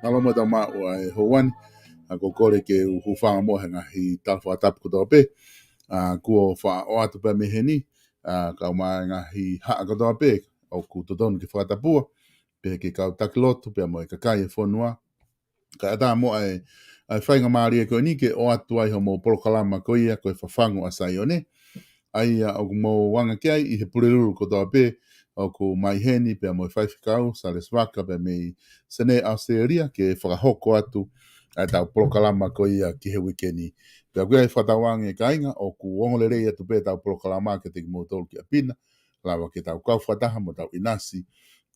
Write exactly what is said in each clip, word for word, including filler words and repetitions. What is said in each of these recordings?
Mālō muʻa e tau maʻu ʻa e houa ni, ʻa, ko e kole ke u hūfanga muʻa he ngaahi tala fakatapu kotoa pē, ʻa, kuo faʻa ʻoatu pē mei heni, ʻa, kae ʻumaʻā e ngaahi haʻa kotoa pē ʻoku totonu ke fakatapua, pea ki he kau taki lotu, pea mo e kakai e fonua, kae ʻatā muʻa e, ʻa e faingamālie ko eni ke ʻoatu ai hoʻomou polokalama ko ia ko e Fafangu ʻa Saione. ʻA ia ʻoku mou anga ki ai ʻi he Pulelulu kotoa pē ʻoku mai heni pea mo e faifekau, Salesi Vaka pea mei Senē ʻAositelēlia ke fakahoko atu ʻa e tau polokalama ko ia ki he uike ni. Pea ʻoku ʻi ai e fakatauange kāinga ʻoku ongo lelei atu pē tau polokalama kiate kimoutolu ki ʻapi na, lava ke tau kau fakataha mo tau ʻinasi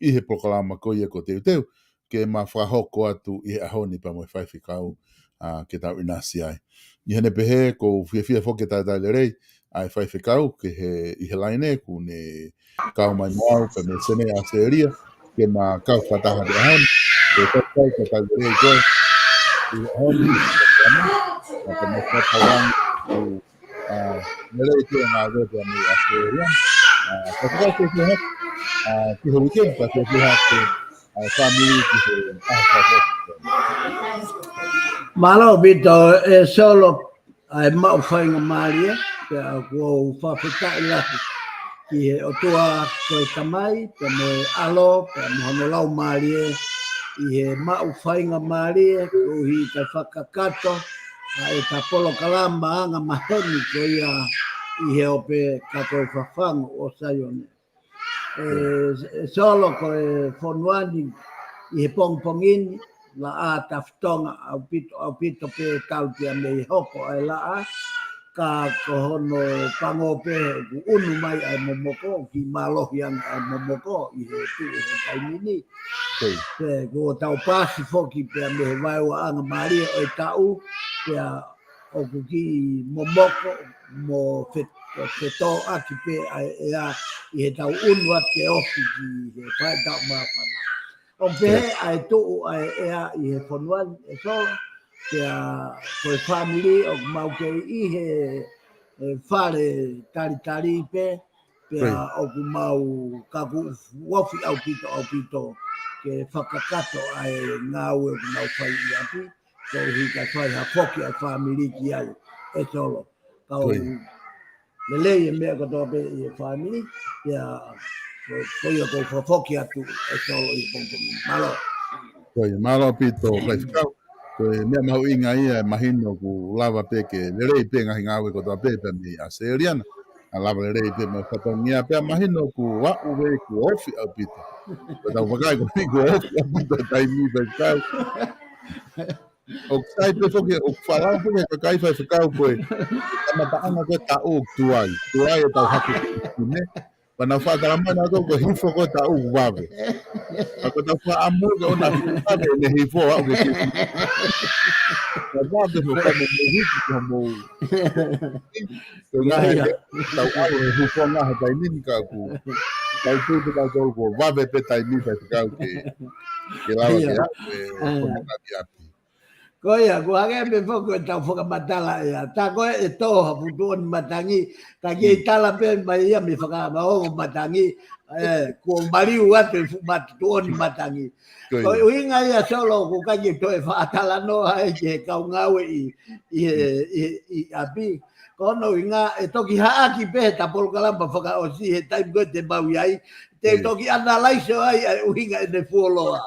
ʻi he polokalama ko ia ko Teuteu, ke ma fakahoko atu ʻi he ʻaho ni pea mo e faifekau, ʻa, ke tau ʻinasi ai. ʻI heʻene pehē, ʻoku ou fiefia foki ke talitali lelei ʻa e faifekau ki he, ʻi he laine, ʻoku ne kau mai mo au pea mei Senē ʻAositelēlia, ke ma kau fakataha he ʻaho ni. Ke talitali, ke talitali lelei koe ʻi he ʻaho ni, ʻa, ke ma fakatauange ʻoku ʻa, lelei ke ngāue pea mei ʻAositelēlia. ʻA, ka ko e ke hake, ʻa, ki he uike ni, ka ke hake, ʻa, fāmili ki he ʻaho fakahoko. Mālō ʻaupito, ʻe Solo, ʻa e maʻu faingamālie, pea ʻoku ou fakafetaʻi lahi ki he ʻOtua ko e Tamai, pea mo e ʻAlo, pea mo hono Laumālie, ʻi he maʻu faingamālie, koeʻuhi ke fakakakato ʻa e ta polokalama anga maheni ko ia ʻi he ope ka ko e Fafangu ʻo Saione. ʻE, ʻe Solo, ko e fonua ni ʻi he pongipongi ni, laʻā tafitonga ʻaupito, ʻaupito pē talu pea mei hoko ʻa e laʻā, ka ko hono pango pē ʻoku ʻunu mai ʻa e momoko, ʻoku kiʻi mālohi ange ʻa e momoko ʻi he tuʻu he taimi ni. Pea kuo tau paasi foki pea mei he vaeuaʻanga mālie ʻo e taʻu, pea ʻoku kiʻi momoko mo fe-, fetōʻaki pē ʻa e ʻea ʻi he tau ʻunu atu ke ofi ki he faʻahitaʻu māfana. ʻOku pehē ʻa e tuʻu ʻa e ʻea ʻi he fonua ni, ʻe Solo, pea ko e fāmili ʻoku mau kei ʻi he, ʻe, fale talitali pē, pea ʻoku mau kaku ofi ʻaupito, ʻaupito ke fakakakato ʻa e ngāue ʻoku mau fai ʻi ʻapi, koeʻuhi ka fai ha foki ʻa e fāmili ki ai, ʻe Solo. Kau lelei e meʻa kotoa pē ʻi he fāmili, pea ko, ko ia ʻoku ou fakafoki atu, ʻe Solo, ʻi he pongipongi. Mālō. Ko ia, mālō ʻaupito, faifekau. Ko e meʻa mahuʻinga ia, ʻe mahino ʻoku lava pē ke lelei pē ngaahi ngāue kotoa pē pea mei ʻAositelēlia na. ʻA, lava lelei pē mo e fatongia, pea mahino ʻoku aʻu pē kuo ofi ʻaupito. Ko e tau vakai ko eni kuo ofi ʻaupito taimi, faifekau. ʻOku sai pē foki, ʻoku falau foki he kakai, faifekau, ko e kamataʻanga ko e taʻu ʻoku tuai. Tuai e tau hake ki ne. Pea nau faʻa tala mai nautolu ko e hifo ko ē taʻu ʻoku vave. Ka ko ʻetau fakaʻamu ko ē ʻoua naʻa fuʻu vave ʻene hifo, aʻu ki he kiʻi. Ka vave ko ē mo e hiki ko mo. Ko e ngaahi ʻIo. ʻEtau ʻalu he hifo ngaahi taimi ni ka ʻoku. Tau tū te tau tau ko vave pē taimi pē te kau ke. Ke lava ke ʻAe. ʻalu, ʻe, ʻAe. ko e ngaahi ʻapi. Ko ia, ko hangē pē foki ko ʻetau fakamatala ia. Tā ko ē ʻe tō ha fuʻu tuʻoni matangi, ka ke Mm. tala pē mai ia mei fakamaongo matangi, ē, kuo maliu atu e fuʻu mat-, tuʻoni matangi. Ko Ko e ia. ʻuhinga ia Solo, ʻoku ʻikai ke toe faʻa talanoa ai ki he kau ngāue ʻi, ʻi he, Mm. ʻi he, ʻi ʻapi. Ko hono ʻuhinga ʻe toki haʻaki pē he ta polokalama fakaʻosi he taimi ko ē te mau ʻi ai. Te Ko ia. toki analaiso ai ʻa e ʻuhinga ʻene fuoloa.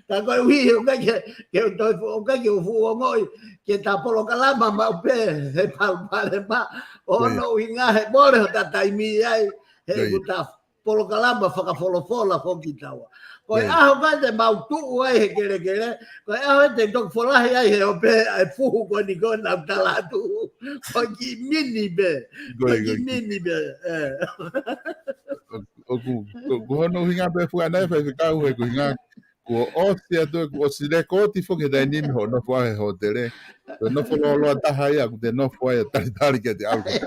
Ka koeʻuhi, ʻoku ʻikai ke, ke u toe fu-, ʻoku ʻikai ke u fuʻu ongoʻi, ke ta polokalama maʻu pē, he palopalema, ʻo Ko ia. hono ʻuhinga he mole hota taimi ai, he Ko ia. ʻoku ta polokalama fakafolofola foki taua. Ko e Ko ia. ʻaho ko ē te mau tuʻu ai he kelekele, ko e ʻaho ē te toki folahi ai he ope ʻa e fuhu ko eni ko ē naʻa ku tala atu. Ko e kiʻi mini pē. Ko Ko e e, ko kiʻi e. mini pē. ʻE. ʻO, ʻoku, ko, ko hono ʻuhinga pē fuʻu ʻana e faifekau he ko e ʻuhinga, kuo ʻosi atu, kuo ʻosi lekooti foki he taimi ni hoʻo nofo ai he hōtele. Ko e nofo lōloa taha ia, ʻoku te nofo ai ʻo talitali ke te ʻalu ki he.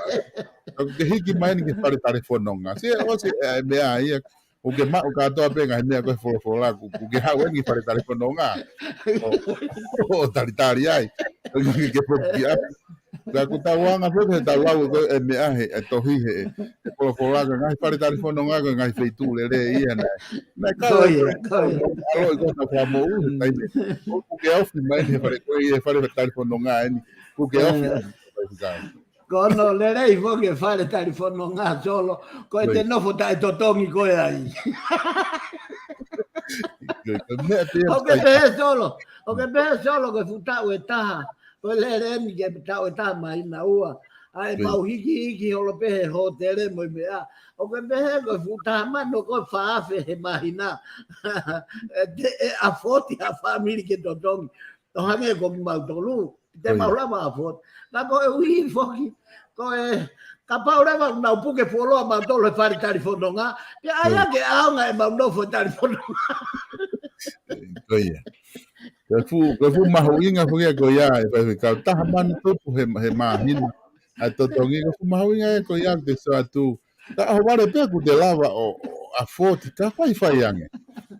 ʻOku ke hiki mai eni ki he fale talifononga. Sio, ʻosi e, e meʻa ia, ʻoku ke maʻu kātoa pē ngaahi meʻa ko ē he folofola, ʻoku, ʻoku ke haʻu eni ki he fale talifononga. ʻO, ʻo talitali ai. ʻOku ke foki ʻapi. Ka ʻoku tau anga foki he tau lau ko ē e meʻa he, e tohi he, e folofola ka ngaahi fale talifononga ko e ngaahi feituʻu lelei ia naʻe. Naʻe kau Ko e ia, ko ia. ʻAlo i ko ē ta fakamoʻui, Mm. taimi. ʻOku ke ofi mai he fale ko ē, he fale talifononga eni. ʻOku ke ofi. ʻE. Ko hono lelei foki e fale talifononga Solo, ko e Ko ia. te nofo taʻetotongi ko ē ai. Ko e, ko e meʻa pē ia ʻOku ke fai. pehē Solo, ʻoku ke pehē Solo ko e fuʻu taʻu ʻe taha. Ko e lele eni ke taʻu ʻe taha māhina ua. ʻA e Ko ia. mau hikihiki holo pē he hōtele mo e meʻa. ʻOku ke pehē ko e fuʻu taha mano ko e fā afe he māhina. ʻE te, ʻe afford ha fāmili ke totongi. ʻO hangē ko kimautolu. Te Ko ia. mau lava afford. Ka koeʻuhi foki. Ko e, kapau leva naʻa nau puke fuoloa mautolu he fale talifononga. Pea ʻai Ko ia. ange ʻaonga ʻemau nofo he talifononga. Ko ia. Ko e fuʻu, ko e fuʻu mahuʻinga foki ia ko ia e faifekau. Taha mano tupu he, he māhina. ʻA e totongi ko e fuʻu mahuʻinga ia ko ia te sio atu. Ka ʻohovale pē ʻoku te lava ʻo, ʻo afford ka faifai ange.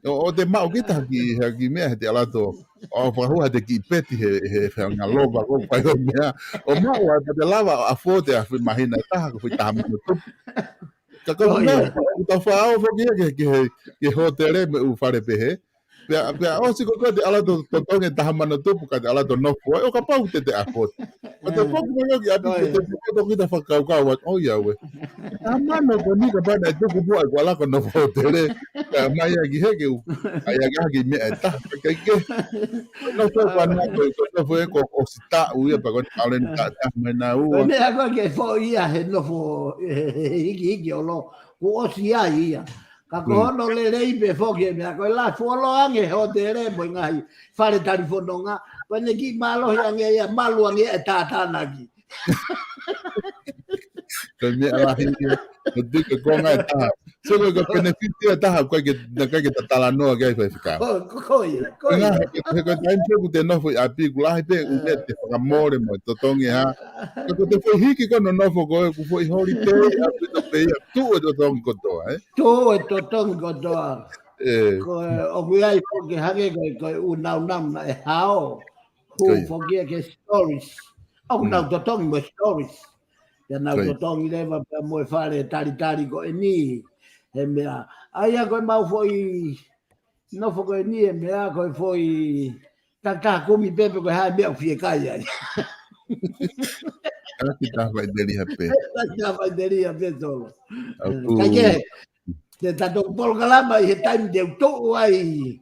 ʻO, ʻo te maʻu kita ha kiʻi, ha kiʻi meʻa he te ʻalu atu. ʻO fakahū ha te kiʻi peti he, he, he ngalova ko ē fai ʻo meʻa. ʻO maʻu ai pē te lava ʻo afford e afi māhina ʻe taha ko e fuʻu taha mano tupu. Ka ko e Ko meʻa, ia. ʻoku tau faʻa ō foki ia ki he, ki he, ki he hōtele mo e ʻū fale pehē. Pea, pea ʻosi ko ē te ʻalu atu totongi taha mano tupu ka te ʻalu atu nofo ai, ʻo kapau te te afford. Ka te ʻE. foki mai ki ʻapi Ko ia. te te foki kita fakakaukau atu, ʻo ia ue. Taha mano ko eni kapau naʻe tuku muʻa ʻeku ʻalu atu nofo hōtele. Ka mai ia ki heke u. ʻAi ange ha kiʻi meʻa ʻe taha, ka ke. Nofo ko ena ko, ko nofo ē ko ʻosi taʻu ia pea ko eni ʻalu eni taʻu taha mai na Ko e ua. meʻa ko ē ke foʻi ia he nofo, he, he, he hikihiki ʻolo, kuo ʻosi ai ia. Ka ko Mm. hono lelei pē foki e meʻa ko e la fuoloa ange hōtele mo e ngaahi fale talifononga. Ko ʻene kiʻi mālohi ange ia, malu ange e tātānaki. Ko e meʻa lahi ia, ko e tui ko e konga ʻe taha. So ko e, ko e benefit ia ʻe taha, ko e ke, naʻe ʻikai ke ta talanoa ki ai faifekau. Ko, ko, ko ia, ko Ko e ia. ngaahi, he ko e taimi pē ʻoku te nofo ʻi ʻapi ʻoku lahi pē ʻū meʻa te fakamole mo totongi ha. Ka ko e te foʻi hiki ko ē nonofo ko ē ʻoku foʻi holiday, ʻapi to pē ia, tuʻu e totongi kotoa, ē? Tuʻu e totongi kotoa. ʻE. Ko e, ʻoku ʻi ai foki hangē ko e, ko e ʻū naunau naʻe hao. Hū Ko ia. foki ia ki he stories. ʻOku Mm. nau totongi mo e stories. Ia nau Ko ia. totongi leva pea mo e fale talitali ko eni. He meʻa. ʻA ia ko e mau foʻi nofo ko eni e meʻa ko e foʻi takitaha kumi pē pe ko e hā e meʻa ʻoku fie kai ai. Ka kita fai deli ha pē. Ka kita fai deli ha pē Solo. ʻOku Ka ke, te ta toki polokalama ʻi he taimi te u tuʻu ai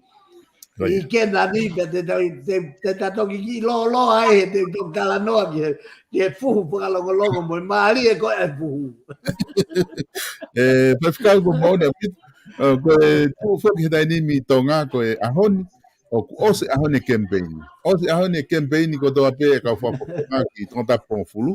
Ko ʻi ia. Kenani, pea te ta, te, te ta toki kiʻi lōloa ai, he te u toki talanoa ki he, ki he fuhu fakalongolongo mo e mālie ko ē e fuhu. ʻE, faifekau ko Mauna Pita, ʻo, ko e tuʻu foki he taimi ni ʻi Tonga, ko e ʻaho ni, ʻoku ʻosi ʻaho ni e kemipeini. ʻOsi ʻaho ni e kemipeini kotoa pē e kau fakafofonga ki Tongatapu Pongofulu.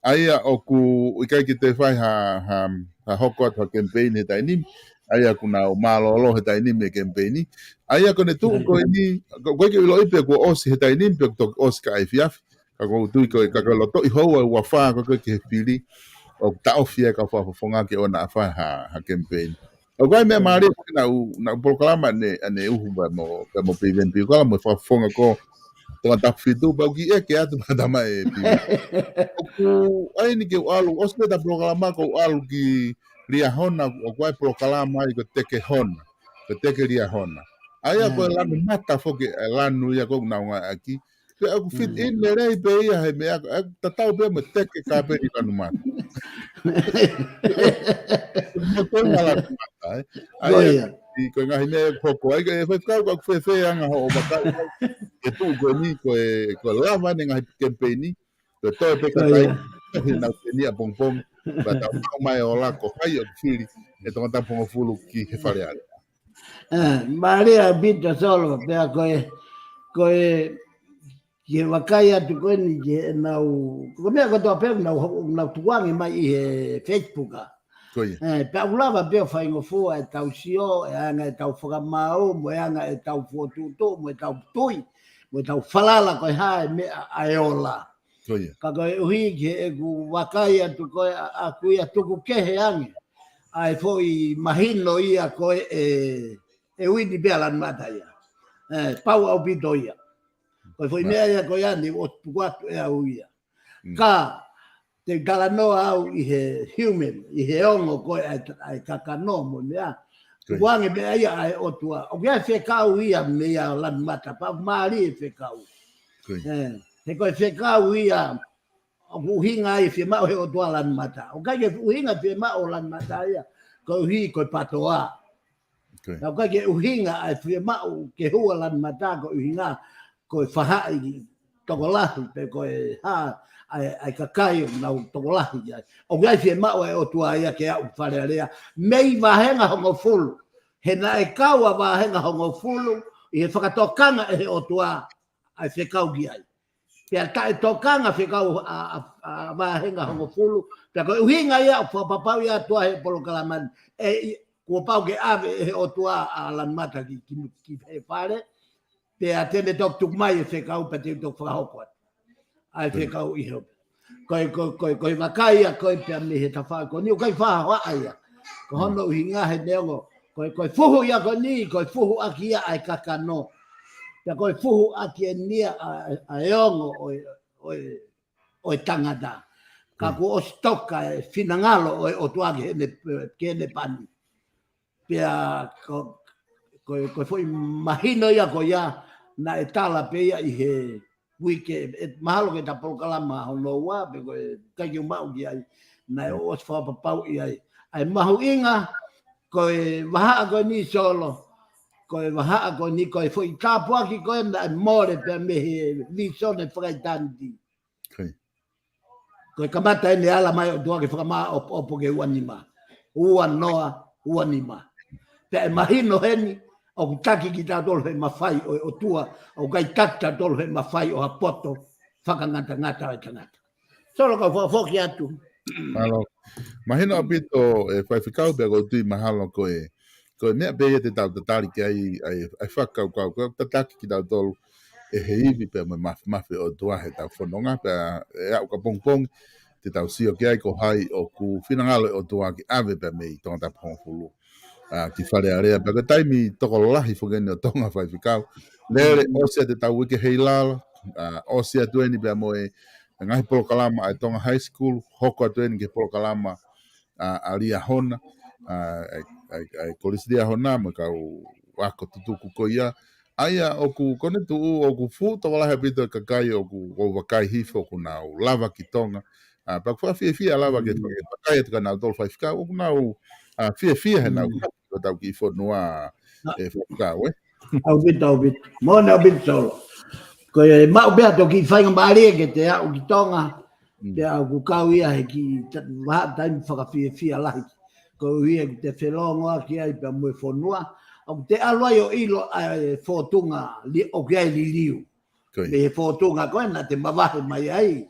ʻA ia ʻoku ʻikai ke toe fai ha, ha, ha hoko atu ha kemipeini he taimi ni. ʻA ia ʻoku nau mālōlō he taimi ni he kemipeini. ʻA ia ko ʻene tuʻu ko eni, ko, ko e ke ʻiloʻi pe kuo ʻosi he taimi ni, pe kuo toki ʻosi ka efiafi. Ka ʻoku ou tui ko e, ka ko e lotoʻi houa ʻe ua fā ko e ke he fili, ʻoku taʻofi ʻa e kau fakafofonga ke ʻoua naʻa fai ha, ha kemipeini. ʻOku ʻi ai e meʻa mālie ko ē naʻa ku, naʻa ku polokalama ʻaneuhu pea mo, pea mo Piveni Piukala mo e fakafofonga ko Tongatapu fitu, pea u kiʻi ʻeke atu pea tama e Piveni. ʻOku ʻi ai ni ke u ʻalu, ʻosi pē ʻeta polokalama ko u ʻalu ki Liahona, ʻoku ʻi ai e polokalama ai ko Teke Hona, ko Teke Liahona. ʻA ia ko e lanu mata foki, e lanu ia ko ē ʻoku nau ngāueʻaki. Pea ʻoku fit in lelei pē ia he meʻa, ʻe tatau pē mo e teke kapeni lanu mata. Mo e ko e ngaahi lanu mata, ē. ʻA ia, ko e ngaahi meʻa ʻoku hoko ai, ʻe Faifekau, ka ʻoku fēfē anga hoʻo vakai ʻa e tuʻu ko eni, ko e, ko e lava ʻene ngaahi kemipeini, ko e toe pē kakai, he nau peni ʻapongipongi, pea tau maʻu mai ʻo la ko hai ʻoku fili ʻe Tongatapu hongofulu ki he Fale Alea. Mālie ʻaupito Solo, pea ko e, ko e, ki he vakai atu ko eni ki heʻenau, ko e meʻa kotoa pē ʻoku nau, nau tukuange mai ʻi he Facebook ʻa. Ko ia. Pea ʻoku lava pē ʻo faingofua ʻetau sio, e anga ʻetau fakamaau, mo e anga ʻetau fokotuʻutuʻu, mo ʻetau tui, mo ʻetau falala ko e hā e meʻa ʻa e ola. Ko ia. Ka koeʻuhi ki heʻeku vakai atu ko ē ʻa, ʻaku ia tuku kehe ange ʻa e foʻi mahino ia ko ē ʻe, ʻe uini pē ʻa lanu mata ia. Pau ʻaupito ia. Ko e foʻi meʻa ia ko ia ni ʻoku tuku atu ʻe au ia. Ka, te u talanoa au ʻi he human, ʻi he ongo ko ē ʻa e, ʻa e kakano mo e meʻa. Tukuange meʻa ia ʻa e ʻOtua. ʻOku ʻi ai e fekau ia mei he lanu mata, pea ʻoku mālie e fekau. He ko e fekau ia, ʻoku ʻuhinga ai fiemaʻu he ʻOtua lanu mata. ʻOku ʻikai ke ʻuhinga fiemaʻu lanu mata ia, koeʻuhi ko e patoa. ʻOku ʻikai ke ʻuhinga ai fiemaʻu ke hū ʻa lanu mata, ko e ʻuhinga ko e fahaʻi tokolahi, pe ko e hā, ʻa e, ʻa e kakai ʻoku nau tokolahi ai. ʻOku ʻi ai fiemaʻu ʻa e ʻOtua ia ke aʻu Fale Alea. Mei vāhenga hongofulu. He naʻe kau ʻa vāhenga hongofulu, ʻi he fakatokanga ʻe he ʻOtua, ʻa e fekau ki ai. Pea taʻetokanga fekau ʻa, ʻa, ʻa vāhenga hongofulu. Pea ko e ʻuhinga ia ʻoku fakapapauʻi atu ʻa he polokalama ni. ʻE, kuo pau ke ʻave ʻe he ʻOtua ʻa lanu mata ki, ki, ki he fale. Pea te ne toki tuku mai e fekau pea te u toki fakahoko atu. ʻA e fekau ʻi he ope. Ko e, ko e, ko e, ko e vakai ia ko ē pea mei he tafaʻaki ko eni ʻoku ʻikai faʻa hoa ia. Ko hono ʻuhinga he neongo. Ko e, ko e fuhu ia ko eni, ko e fuhu ʻaki ia ʻa e kakano. Pea ko e fuhu ʻaki eni ia ʻa, ʻa e ongo ʻo e, ʻo e, ʻo e tangata. Ka kuo ʻosi toka e finangalo ʻo e ʻOtua ki heʻene, ki heʻene pani. Pea ko, ko, ko e foʻi mahino ia ko ia, naʻe tala pē ia ʻi he uike, ʻe mahalo ko ʻeta polokalama hono ua, pe ko e ʻikai ke u maʻu ki ai, naʻe ʻosi fakapapauʻi ai. ʻA e mahuʻinga, ko e vahaʻa ko eni Solo, ko e vahaʻa ko eni ko e foʻi tāpuaki ko ē naʻe mole pea mei he visone fakaʻitāniti. Ko e kamata eni ala mai ʻOtua ke fakamaʻopoʻopo ki he ua nima. Ua noa, ua nima. Pea ʻe mahino heni, ʻoku taki kitautolu he mafai ʻo e ʻOtua, ʻoku ʻikai taki kitautolu he mafai ʻo ha poto fakangatangata ʻo e tangata. Solo, kau fakafoki atu. Mālō. Mahino ʻaupito ʻe Faifekau, pea ʻoku ou tui mahalo ko e, ko e meʻa pē ia te tau tatali ki ai, ʻa e, ʻa e fakakaukau, ko e tataki kitautolu ʻe he ivi pea mo e mafimafi ʻo e ʻOtua heʻetau fononga, pea ʻe aʻu ki he pongipongi, te tau sio ki ai ko hai ʻoku finangalo e ʻOtua ke ʻave pea mei Tongatapu hongofulu. ʻA, ki Fale Alea, pea ko e taimi tokolahi foki eni ʻo Tonga Faifekau. Lele, ʻosi atu ʻetau uike heilala, ʻa, ʻosi atu eni pea mo e ngaahi polokalama ʻa e Tonga High School, hoko atu eni ki he polokalama ʻa, ʻa Liahona, ʻa, ʻa, ʻa, ʻa Kolisi Liahona, mo e kau ako tutuku ko ia. ʻA ia ʻoku, ko ʻene tuʻu, ʻoku fuʻu tokolahi ʻaupito e kakai ʻoku, ʻoku vakai hifo ʻoku nau lava ki Tonga. ʻA, pea ʻoku fakafiefia lava ke, ke vakai atu kia nautolu Faifekau, ʻoku nau, ʻa, fiefia he nau, ko ʻetau kiʻi fonua ʻe Faifekau, ē. ʻAupito, ʻaupito. Moʻoni ʻaupito Solo. Ko e maʻu pē ʻa e toki faingamālie ke te aʻu ki Tonga, pea ʻoku kau ia he kiʻi ta-, vahaʻa taimi fakafiefia lahi. Koeʻuhi ʻoku te felōngoaki ai pea mo e fonua. ʻOku te ʻalu ai ʻo ʻilo ʻa e fōtunga li-, ʻoku ʻi ai e liliu. Mei he fōtunga ko ē naʻa te mavahe mai ai.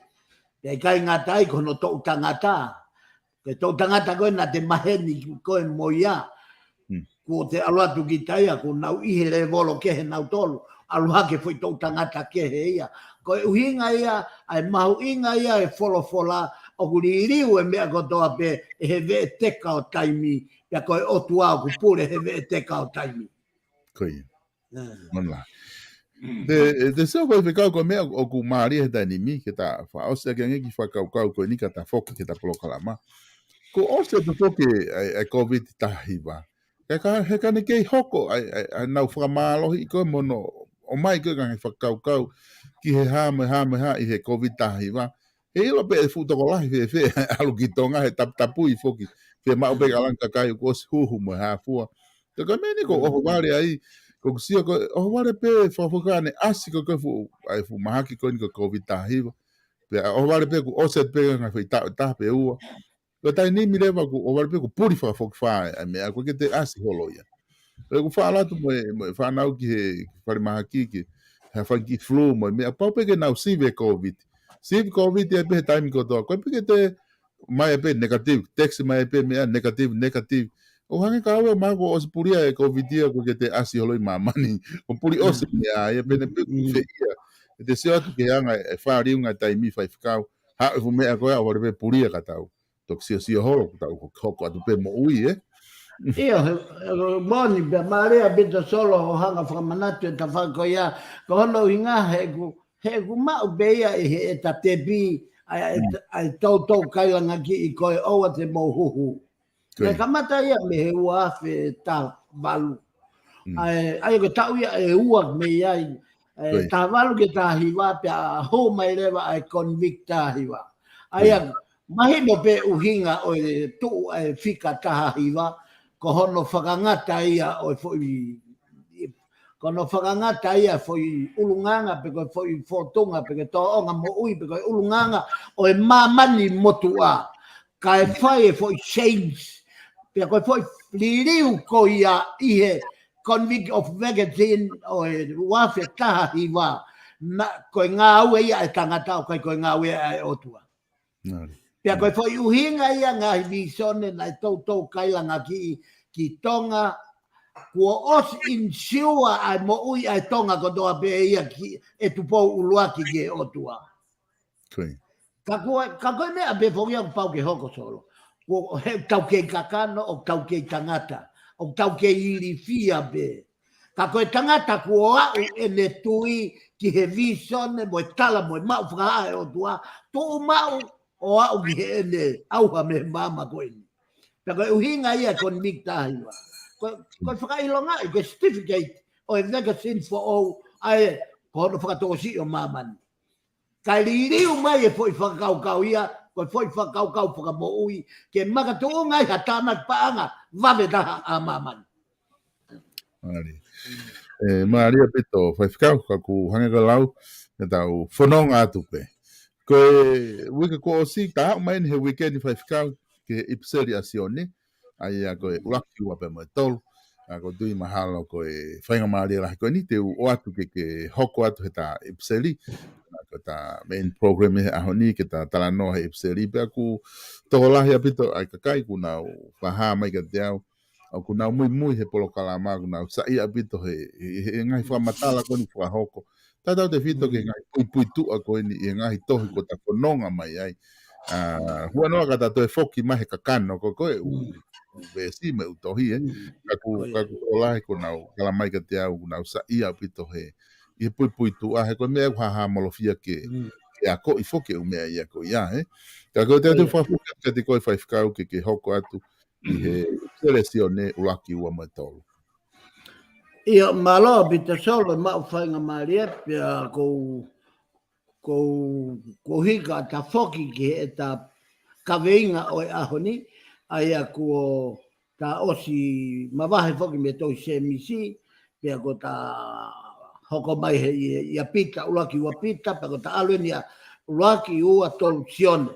Pea ʻikai ngata ai ko hono toʻu tangata. Ko e toʻu tangata ko ē naʻa te maheni ko ē mo ia. Kuo te ʻalu atu kita ia, kuo nau ʻi he lēvolo kehe nautolu. ʻAlu hake foʻi toʻu tangata kehe ia. Ko e ʻuhinga ia, ʻa e mahuʻinga ia e folofola, ʻoku liliu e meʻa kotoa pē ʻe he veʻeteka ʻo taimi, pea ko e ʻOtua ʻoku pule he veʻeteka ʻo taimi. Ko ia. Mana. Te, te sio ko e fekau ko e meʻa ʻoku mālie he taimi ni, ke ta fakaʻosi ake ange ki he fakakaukau ko eni ka ta foki ki he ta polokalama. Kuo ʻosi atu foki ʻa e, ʻa e COVID taha hiva. He ka, he ka ne kei hoko ʻa e, ʻa e, ʻa e nau fakamālohi ko ē mo hono ʻomai ko ē ka ngai fakakaukau ki he hā mo e hā mo e hā ʻi he COVID taha hiva. He ʻilo pē ʻe fuʻu tokolahi fēfē ʻalu ki Tonga he taputapui foki. Fiemaʻu pē ka langa kakai ʻoku ʻosi huhu mo e hā fua. Ka ko e meʻa ni ko e ʻohovale ai, ko ʻeku sio ko e ʻohovale pē fakafoki ʻa e ʻasi ko ē ko e fuʻu, ʻa e fuʻu mahaki ko eni ko e COVID taha hiva. Pea ʻohovale pē kuo ʻosi atu pē ngai foʻi taʻu ʻe taha pe ua. Ko e taimi ni leva kuo ʻohovale pē kuo puli fakafokifā ʻa e meʻa, ʻoku ʻikai ke te ʻasi holo ia. Pea ʻoku ou faʻa ʻalu atu mo e, mo e fānau ki he falemahaki ki he fanga kiʻi flu mo e meʻa, pau pē ke nau sivi e COVID. Sivi COVID ia pē he taimi kotoa. Ko e pē ke te mai pē negative, text mai pē meʻa negative, negative. ʻO hangē ka ʻave ma ko ʻosi puli ʻa e COVID ia ʻoku ʻikai ke te ʻasi holo ʻi māmani. ʻO puli ʻosi meʻa ia pē ne pē kuo fē ia. ʻE te sio atu ki he anga e fāliunga taimi faifekau. Haʻu e fuʻu meʻa ko ia ʻohovale pē puli ia ka tau toki siosio holo, ka tau hoko atu pē moʻui, ē? ʻIo, he, he, moʻoni pē mālie ʻaupito Solo hoʻo hanga fakamanatu e tafaʻaki ko ia, ko hono ʻuhinga he ʻoku, he ʻoku maʻu pē ia ʻe he ʻeta tepi, ʻa e, ʻa e, ʻa e toutou kailanga kiʻi ko ē ʻoua te mou huhu. Ko ia. Pea kamata ia mei he ua afe taha valu. ʻA e, ʻa ia ko e taʻu ia ʻe ua mei ai, ʻe, taha valu ki he taha hiva, pea hū mai leva ʻa e COVID taha hiva. ʻA ia, mahino pē ʻuhinga ʻo e tuʻu ʻa e fika taha hiva, ko hono fakangata ia ʻo e foʻi, ko hono fakangata ia foʻi ʻulungaanga, pe ko e foʻi fōtunga, pe ko e tōʻonga moʻui, pe ko e ʻulungaanga ʻo e māmani motuʻa. Kae fai e foʻi change. Pea ko e foʻi liliu ko ia ʻi he COVID vaccine ʻo e ua afe taha hiva. Na, ko e ngāue ia ʻa e tangata ʻo ʻikai ko e ngāue ʻa e ʻOtua. Pea ko e foʻi ʻuhinga ia ngaahi visone naʻe toutou kailanga kiʻi ki Tonga, kuo ʻosi insure ʻa e moʻui ʻa e Tonga kotoa pē ia ki he Tupou ʻUluaki ki he ʻOtua. Ka ko e, ka ko e meʻa pē foki ia ʻoku pau ke hoko Solo. Ko e tau kei kakano, ʻoku tau kei tangata, ʻoku tau kei ilifia pē. Ka ko e tangata kuo aʻu ʻene tui ki he visone mo e tala mo e maʻu fakahā ʻa e ʻOtua, tuʻu maʻu ʻo aʻu ki heʻene ʻauha mei he maama ko eni. Pea ko e ʻuhinga ia ko e COVID taha hiva. Ko, ko e fakaʻilongaʻi, ko e certificate ʻo e vaccine foʻou, ʻa e ko hono fakatōsiʻi ʻo māmani. Kae liliu mai e foʻi fakakaukau ia, ko e foʻi fakakaukau fakamoʻui, ke makatuʻunga ai ha tānaki paʻanga vave taha ʻa māmani. Mālie. ʻE, mālie ʻaupito, faifekau, ka ʻoku hangē ko e lau, ke tau fononga atu pē. Ko e uike kuo ʻosi, ta aʻu mai eni he uike ni faifekau, ki he ʻIpiseli ʻa Sione, ʻa ia ko e ʻuluaki ua pea mo e tolu. ʻA, ʻoku ou tui mahalo ko e faingamālie lahi ko eni te u ʻoatu ke, ke hoko atu he ta ʻIpiseli. ʻA, ko e ta main program he ʻaho ni ke ta talanoa he ʻIpiseli pea ʻoku tokolahi ʻaupito ʻa e kakai kuo nau fakahā mai kiate au. ʻOku nau muimui he polokalama, ʻoku nau saiʻia ʻaupito he, he, he ngaahi fakamatala ko eni fakahoko. Tautautefito ki he ngaahi puipuituʻa ko eni ʻi he ngaahi tohi kuo ta fononga mai ai. ʻA, huanoa ka ta toe foki mai he kakano ko, ko e ʻū, ʻū veesi mo e ʻū tohi, ē. Ka ʻoku, ka ʻoku tokolahi kuo nau tala mai kiate au, ʻoku nau saiʻia ʻaupito he, ʻi he puipuituʻa, he ko e meʻa ʻoku hāhāmolofia ke, ke akoʻi foki e ʻū meʻa ia ko ia, ē. Ka ko e te atu fakafoki kiate koe faifekau ke, ke hoko atu, ʻi he ʻIpiseli ʻa Sione ʻuluaki ua mo e tolu. ʻIo, mālō ʻaupito Solo, maʻu faingamālie, pea ʻoku ou, ʻoku ou, ʻoku ou hika atu foki ki he ta kaveinga ʻo e ʻaho ni, ʻa ia kuo ta ʻosi mavahe foki mei he tohi Sēmisi, pea kuo ta hoko mai he ʻia, ʻia Pita, ʻuluaki ua Pita, pea kuo ta ʻalu eni ʻa ʻuluaki ua tolu Sione.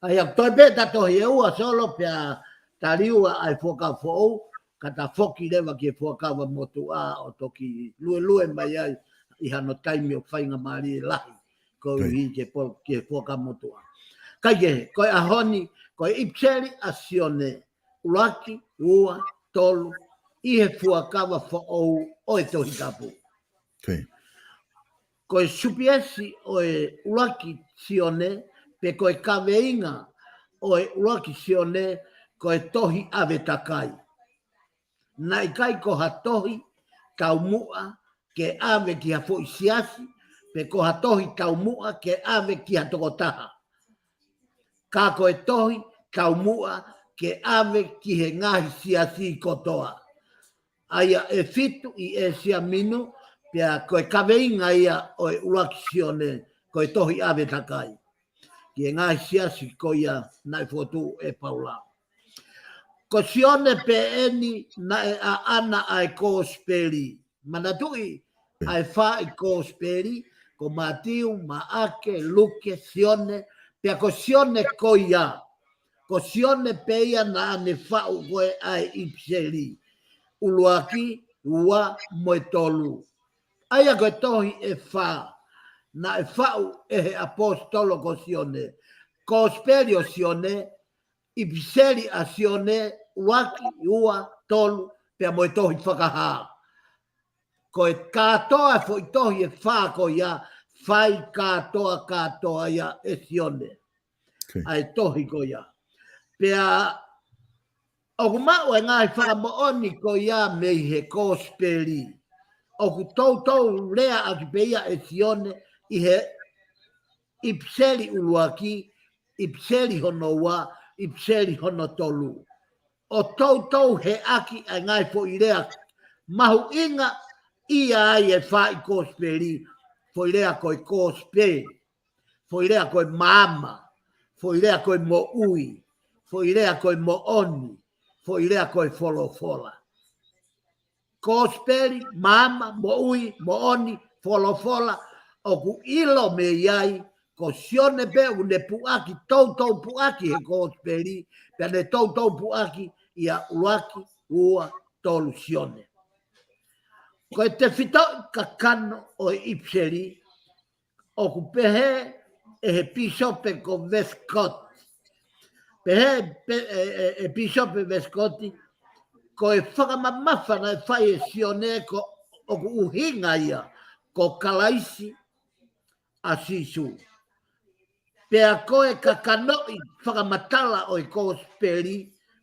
ʻA ia toe pē ta tohi ʻe ua Solo pea ta liua ʻa e Fuakava Foʻou, ka ta foki leva ki he Fuakava Motuʻa ʻo toki luelue mai ai ʻi hano taimi ʻoku faingamālie lahi. Koeʻuhi ke po-, ke Fuakava Motuʻa. Kae kehe, ko e ʻaho ni, ko e ʻipiseli ʻa Sione, ʻuluaki, ua, tolu, ʻi he fuakava foʻou ʻo e Tohi Tapu. Ko e supiesi ʻo e ʻuluaki Sione, pe ko e kaveinga ʻo e ʻuluaki Sione, ko e tohi ʻave takai. Naʻe ʻikai ko ha tohi taumuʻa ke ʻave ki ha foʻi siasi, pe ko ha tohi taumuʻa ke ʻave ki ha tokotaha. Ka ko e tohi taumuʻa ke ʻave ki he ngaahi siasi kotoa. ʻA ia ʻe fitu ʻi ʻĒsia Minu, pea ko e kaveinga ia ʻo e ʻuluaki Sione, ko e tohi ʻave takai. Ki he ngaahi siasi ko ia naʻe fokotuʻu ʻe Paula. Ko Sione pē eni naʻe ʻaʻana ʻa e kosipeli. Manatuʻi ʻa e fā ʻi kosipeli, ko Mātiu, Maʻake, Luke, Sione, pea ko Sione ko ia. Ko Sione pē ia naʻa ne faʻu ko ē ʻa e ʻipiseli. ʻUluaki, ua, mo e tolu. ʻA ia ko e tohi ʻe fā naʻe faʻu ʻe he ʻaposetolo ko Sione. Kosipeli ʻo Sione, ʻipiseli ʻa Sione, ʻuluaki, ua, tolu, pea mo e tohi Fakahā. Ko e kātoa e foʻi tohi ʻe fā ko ia, fai kātoa, kātoa ia ʻe Sione. ʻA e tohi ko ia. Pea ʻoku maʻu e ngaahi fakamoʻoni ko ia mei he kosipeli. ʻOku toutou lea ʻaki pē ia ʻe Sione ʻi he ʻipiseli ʻuluaki, ʻipiseli hono ua, ʻipiseli hono tolu. ʻO toutou heʻaki ʻa e ngaahi foʻi lea mahuʻinga ia ai e fā ʻi kosipeli, foʻi lea ko e kosipeli, foʻi lea ko e maama, foʻi lea ko e moʻui, foʻi lea ko e moʻoni, foʻi lea ko e folofola. Kosipeli, maama, moʻui, moʻoni, folofola, ʻoku ʻilo mei ai, ko Sione pē ʻoku ne puʻaki, toutou puʻaki he kosipeli, pea ne toutou puʻaki ia ʻuluaki, ua, tolu Sione. Ko e tefitoʻi kakano ʻo e ʻipiseli, ʻoku pehē ʻe he pīsope ko Westcott. Pehē pe, ʻe, ʻe, ʻe pīsope Westcott, ko e fakamamafa naʻe fai ʻe Sione ko ʻoku ʻuhinga ia, ko Kalaisi ʻa Sīsū. Pea ko e kakanoʻi fakamatala ʻo e kosipeli,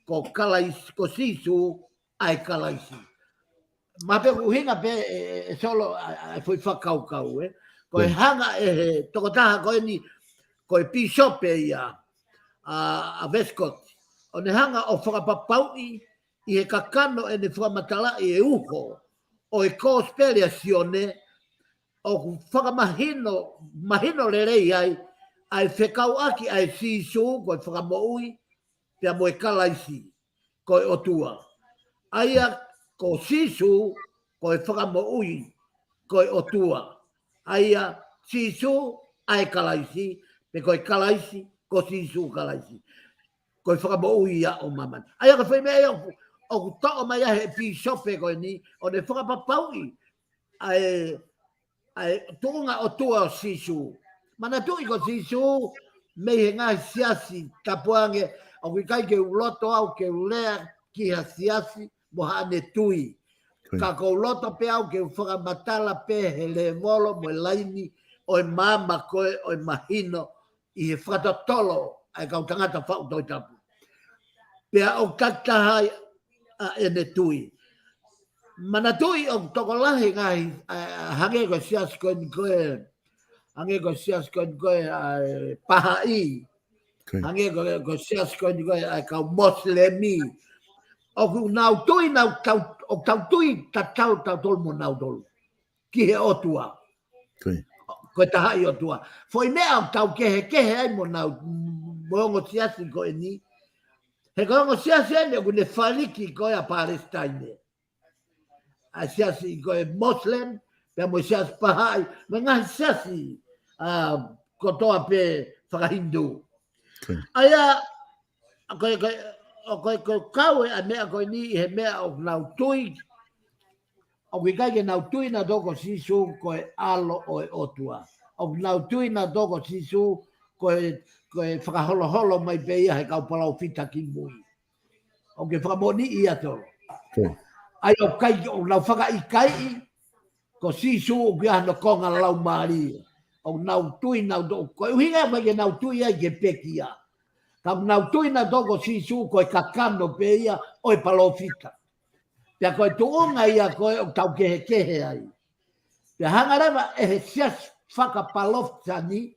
ko Kalaisi, ko Sīsū ʻa e Kalaisi. Ma pe ʻuhinga pē ʻe, ʻe, ʻe Solo ʻa, ʻa e foʻi fakakaukau, ē. Ko e hanga ʻe he tokotaha ko eni, ko e pīsope ia, ʻa, ʻa Westcott. ʻO ne hanga ʻo fakapapauʻi ʻi he kakano ʻene fakamatalaʻi e uho ʻo e kosipeli ʻa Sione, ʻoku fakamahino, mahino lelei ai, ʻa e fekauʻaki ʻa e Sīsū, ko e fakamoʻui, pea mo e Kalaisi, ko e ʻOtua. ʻA ia ko Sīsū, ko e fakamoʻui, ko e ʻOtua. ʻA ia Sīsū, ʻa e Kalaisi, pe ko e Kalaisi, ko Sīsū Kalaisi. Ko e fakamoʻui ia ʻo māmani. ʻA ia ko e foʻi meʻa ia ʻoku, ʻoku toʻo mai ʻe he pīsope ko eni, ʻo ne fakapapauʻi, ʻa e, ʻa e tuʻunga ʻOtua ʻo Sīsū. Manatuʻi ko Sīsū, mei he ngaahi siasi tapu ange, ʻoku ʻikai ke u loto au ke u lea ki ha siasi mo haʻane tui. Ka ʻoku ou loto pē au ke u fakamatala pē he lēvolo mo e laini ʻo e maama ko ē ʻo e mahino ʻi he fakatotolo ʻa e kau tangata faʻu Tohi Tapu. Pea ʻoku takitaha ai ʻa ʻene tui. Manatuʻi ʻoku tokolahi ngaahi, ʻa, ʻa, hangē ko e siasi ko eni ko ē, hangē ko e siasi ko eni ko ē ʻa e Pahaʻi, hangē ko, ko e siasi ko eni ko ē ʻa e kau Mosilemi. ʻOku nau tui, nau tau, ʻoku tau tui tatau, tautolu mo nautolu ki he ʻOtua. Ko e taha ʻi ʻOtua. Foʻi meʻa ʻoku tau kehekehe ai mo nau, mo e ongo siasi ko eni. He ko e ongo siasi eni ʻoku ne faliki ko ē ʻa Palesitaine. ʻA e siasi ko e Muslim, pea mo e siasi Pahaʻi, mo e ngaahi siasi, ʻa, kotoa pē fakaHindu. ʻA ia, ʻa ko e, ko e, ʻa ko e, ko e kau ʻa e meʻa ko eni ʻi he meʻa ʻoku nau tui, ʻoku ʻikai ke nau tui nautolu ko Sīsū ko e ʻAlo ʻo e ʻOtua. ʻOku nau tui nautolu ko Sīsū ko e, ko e fakaholoholo mai pē ia he kau palōfita ki mui. ʻOku ke fakamoʻoniʻi ia Tolo. ʻAi ʻoku ʻikai, ʻoku nau fakaʻikaiʻi ko Sīsū ʻoku ʻi ai hono konga laumālie. ʻOku nau tui nautolu, ko e ʻuhinga mai ke nau tui ai ke pekia. Ka ʻoku nau tui nautolu ko Sīsū ko e kakano pē ia ʻo e palōfita. Pea ko e tuʻunga ia ko ē ʻoku tau kehekehe ai. Pea hanga leva ʻe he siasi fakapalōfita ni,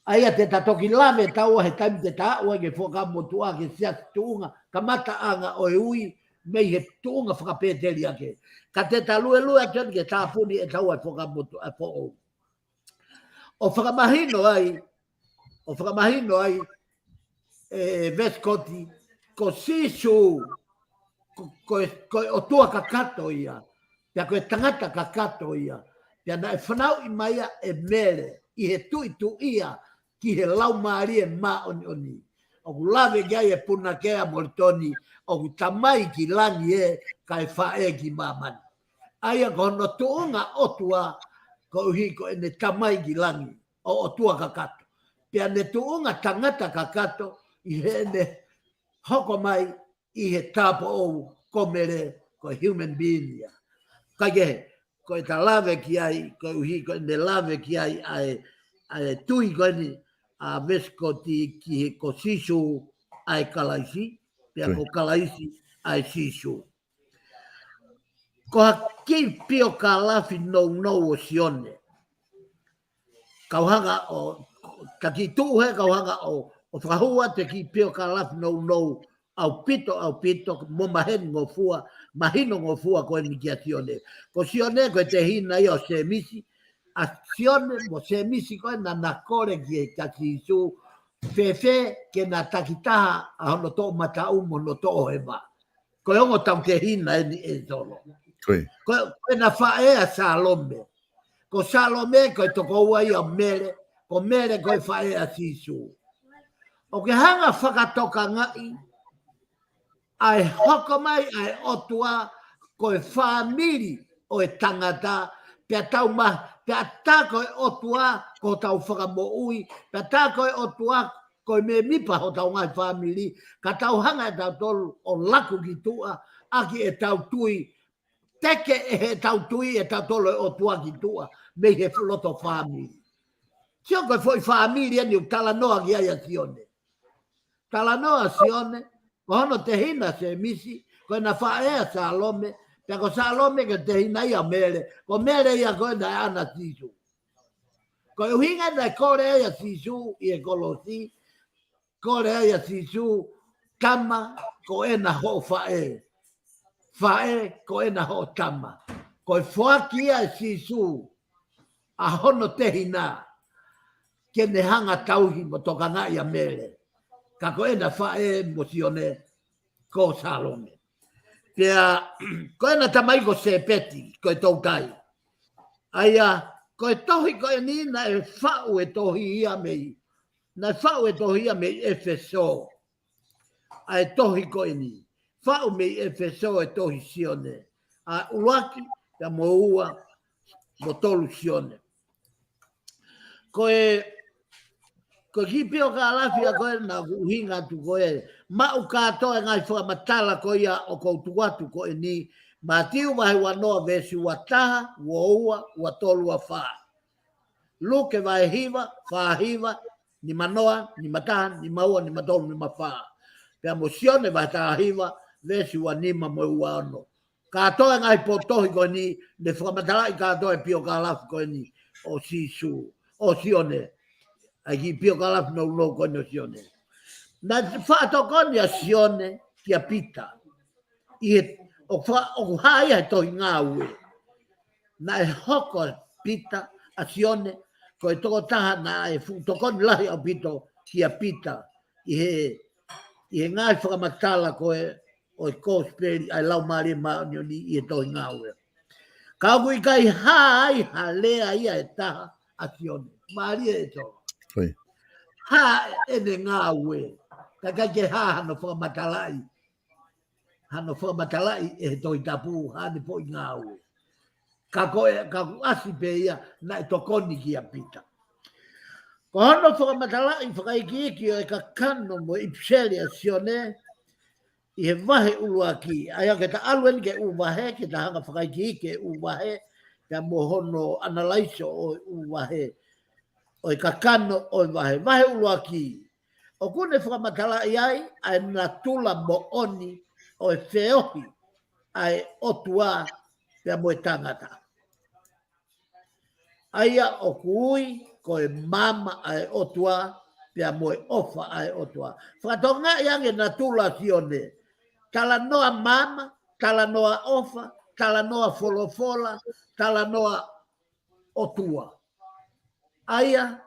ʻa ia te ta toki lave taua he taimi te ta aʻu ai ke Fuakava Motuʻa ke siasi tuʻunga kamataʻanga ʻo e ui mei he tuʻunga fakapēteliake. Ka te ta luelue atu eni ke tāpuni ʻe taua e Fuakava Motuʻa foʻou. ʻO fakamahino ai, ʻo fakamahino ai, ʻe Westcott, ko Sīsū, ko, ko e, ko e ʻOtua kakato ia, pea ko e tangata kakato ia, pea naʻe fanauʻi mai ia ʻe Mele, ʻi he tuʻituʻia ki he Laumālie Māʻoniʻoni. ʻOku lave ki ai e punake ʻa Molitoni, ʻoku tamai ki langi ē, kae faʻē ki māmani. ʻA ia ko hono tuʻunga ʻOtua, koeʻuhi ko ʻene tamai ki langi, ʻo ʻOtua kakato. Pea ne tuʻunga tangata kakato, ʻi heʻene hoko mai ʻi he tāupoʻou ko Mele, ko e human being ia. Kaikehe, ko e ta lave ki ai, koeʻuhi ko ʻene lave ki ai ʻa e, ʻa e tui ko eni ʻa Westcott ki he ko Sīsū ʻa e Kalaisi, pea ko Kalaisi ʻa e Sīsū. Ko ha kiʻi piokalafi nounou ʻo Sione. Kau hanga ʻo, ta kiʻi tuʻu he kau hanga ʻo, ʻo fakahū atu e kiʻi piokalafi nounou ʻaupito, ʻaupito, mo maheni ngofua, mahino ngofua ko eni kia Sione. Ko Sione ko e tehina ia ʻo Sēmisi, ʻa Sione mo Sēmisi ko ē naʻa na kole kia Sīsū, fēfē ke na takitaha ʻa hono toʻomataʻu mo hono toʻohema. Ko e ongo tautehina eni ʻe Tolo. Ko e, ko ʻena faʻē ʻa Salome. Ko Salome ko e tokoua ia ʻo Mele, ko Mele ko e faʻē ʻa Sīsū. ʻOku ke hanga fakatokangaʻi ʻa e hoko mai ʻa e ʻOtua ko e fāmili ʻo e tangata, pea tau ma, pea tā ko e ʻOtua ko hotau fakamoʻui, pea tā ko e ʻOtua ko e mēmipa hotau ngaahi fāmili, ka tau hanga ʻe tautolu ʻo laku ki tuʻa, ʻaki ʻetau tui, teke ʻe heʻetau tui ʻe tautolu e ʻOtua ki tuʻa, mei he loto fāmili. Sio ko e foʻi fāmili eni ʻoku talanoa ki ai ʻa Sione. Talanoa ʻa Sione, ko hono tehina Sēmisi, ko ʻena faʻē ʻa Salome, pea ko Salome ko e tehina ia Mele, ko Mele ia ko ē naʻe ʻana Sīsū. Ko e ʻuhinga naʻe kole ai ʻa Sīsū ʻi he kolosi, kole ai ʻa Sīsū, tama ko ena hoʻo faʻē. Faʻē ko ena hoʻo tama. Ko e foaki ia ʻe Sīsū ʻa hono tehina ke ne hanga tauhi mo tokangaʻi ʻa Mele. Ka ko ena faʻē mo Sione ko Salome. Pea ko ena tamai ko Sēpeti, ko e toutai. ʻA ia, ko e tohi ko eni naʻe faʻu e tohi ia mei, naʻe faʻu e tohi ia mei ʻEfesō. ʻA e tohi ko eni. Faʻu mei ʻEfesō e tohi Sione. ʻA ʻuluaki, pea mo ua, mo tolu Sione. Ko e, ko e kiʻi piokalafi ia ko ē naʻa ku ʻuhinga atu ko ē. Maʻu kātoa e ngaahi fakamatala ko ia ʻoku ou tuku atu ko eni. Mātiu vahe uanoa veesi uataha, uaua, uatolu, uafā. Luke vahe hiva, fāhiva, nimanoa, nimataha, nimaua, nimatolu, nimafā. Pea mo Sione vahe tahahiva, veesi uanima mo e uaono. Kātoa e ngaahi potohi ko eni, ne fakamatalaʻi kātoa e piokalafi ko eni ʻo Sīsū, ʻo Sione. ʻA e kiʻi piokalafi nounou ko eni ʻo Sione. Naʻe faʻa tokoni ʻa Sione kia Pita. ʻI he, ʻoku fa-, ʻoku hā ia he tohi Ngāue. Naʻe hoko ʻa Pita, ʻa Sione, ko e tokotaha naʻe fuʻu tokoni lahi ʻaupito kia Pita. ʻI he, ʻi he ngaahi fakamatala ko ē ʻo e kosipeli ʻa e Laumālie Māʻoniʻoni ʻi he tohi Ngāue. Ka ʻoku ʻikai hā ai ha lea ia ʻe taha ʻa Sione. Mālie ʻe Tolo. Hā ʻene ngāue. Ka ʻikai ke hā hano fakamatalaʻi. Hano fakamatalaʻi ʻe he Tohi Tapu, haʻane foʻi ngāue. Ka ko e, ka kuo ʻasi pē ia, naʻe tokoni kia Pita. Ko hono fakamatalaʻi fakaikiiki ʻo e kakano mo e ʻipiseli ʻa Sione ʻi he vahe ʻuluaki, ʻa ia ke ta ʻalu eni ki he ʻū vahe, ke ta hanga fakaikiiki e ʻū vahe, pea mo hono ʻanalaiso ʻo e ʻū vahe, ʻo e kakano ʻo e vahe, vahe ʻuluaki. ʻOku ne fakamatalaʻi ai ʻa e natula moʻoni ʻo e feohi ʻa e ʻOtua pea mo e tangata. ʻA ia ʻoku ui ko e maama ʻa e ʻOtua pea mo e ʻofa ʻa e ʻOtua. Fakatokangaʻi ange natula Sione. Talanoa maama, talanoa ʻofa, talanoa folofola, talanoa ʻOtua. ʻA ia,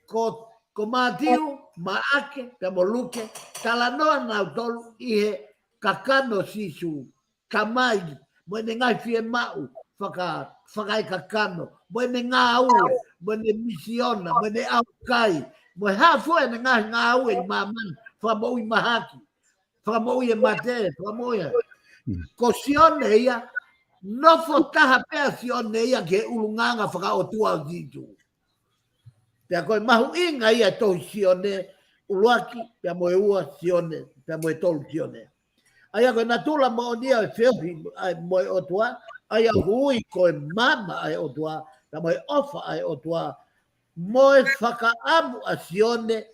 ko, ko Mātiu, Maʻake, pea mo Luke, talanoa nautolu ʻi he kakano Sīsū, Tamai, mo ʻene ngaahi fiemaʻu, faka, fakaekakano, mo ʻene ngāue, mo ʻene misiona, mo ʻene ʻaukai, mo e hā fua ʻene ngaahi ngāue ʻi māmani, fakamoʻui mahaki, fakamoʻui e mate, fakamoʻui e. Ko Sione ia, nofo taha pē ʻa Sione ia ki he ʻulungaanga fakaʻotua ʻo Sīsū. Pea ko e mahuʻinga ia tohi Sione ʻuluaki, pea mo e ua Sione, pea mo e tolu Sione. ʻA ia ko e natula moʻoni ʻa e feohi ʻa e mo e ʻOtua, ʻa ia ʻoku ui ko e maama ʻa e ʻOtua, pea mo e ʻofa ʻa e ʻOtua, mo e fakaʻamu ʻa Sione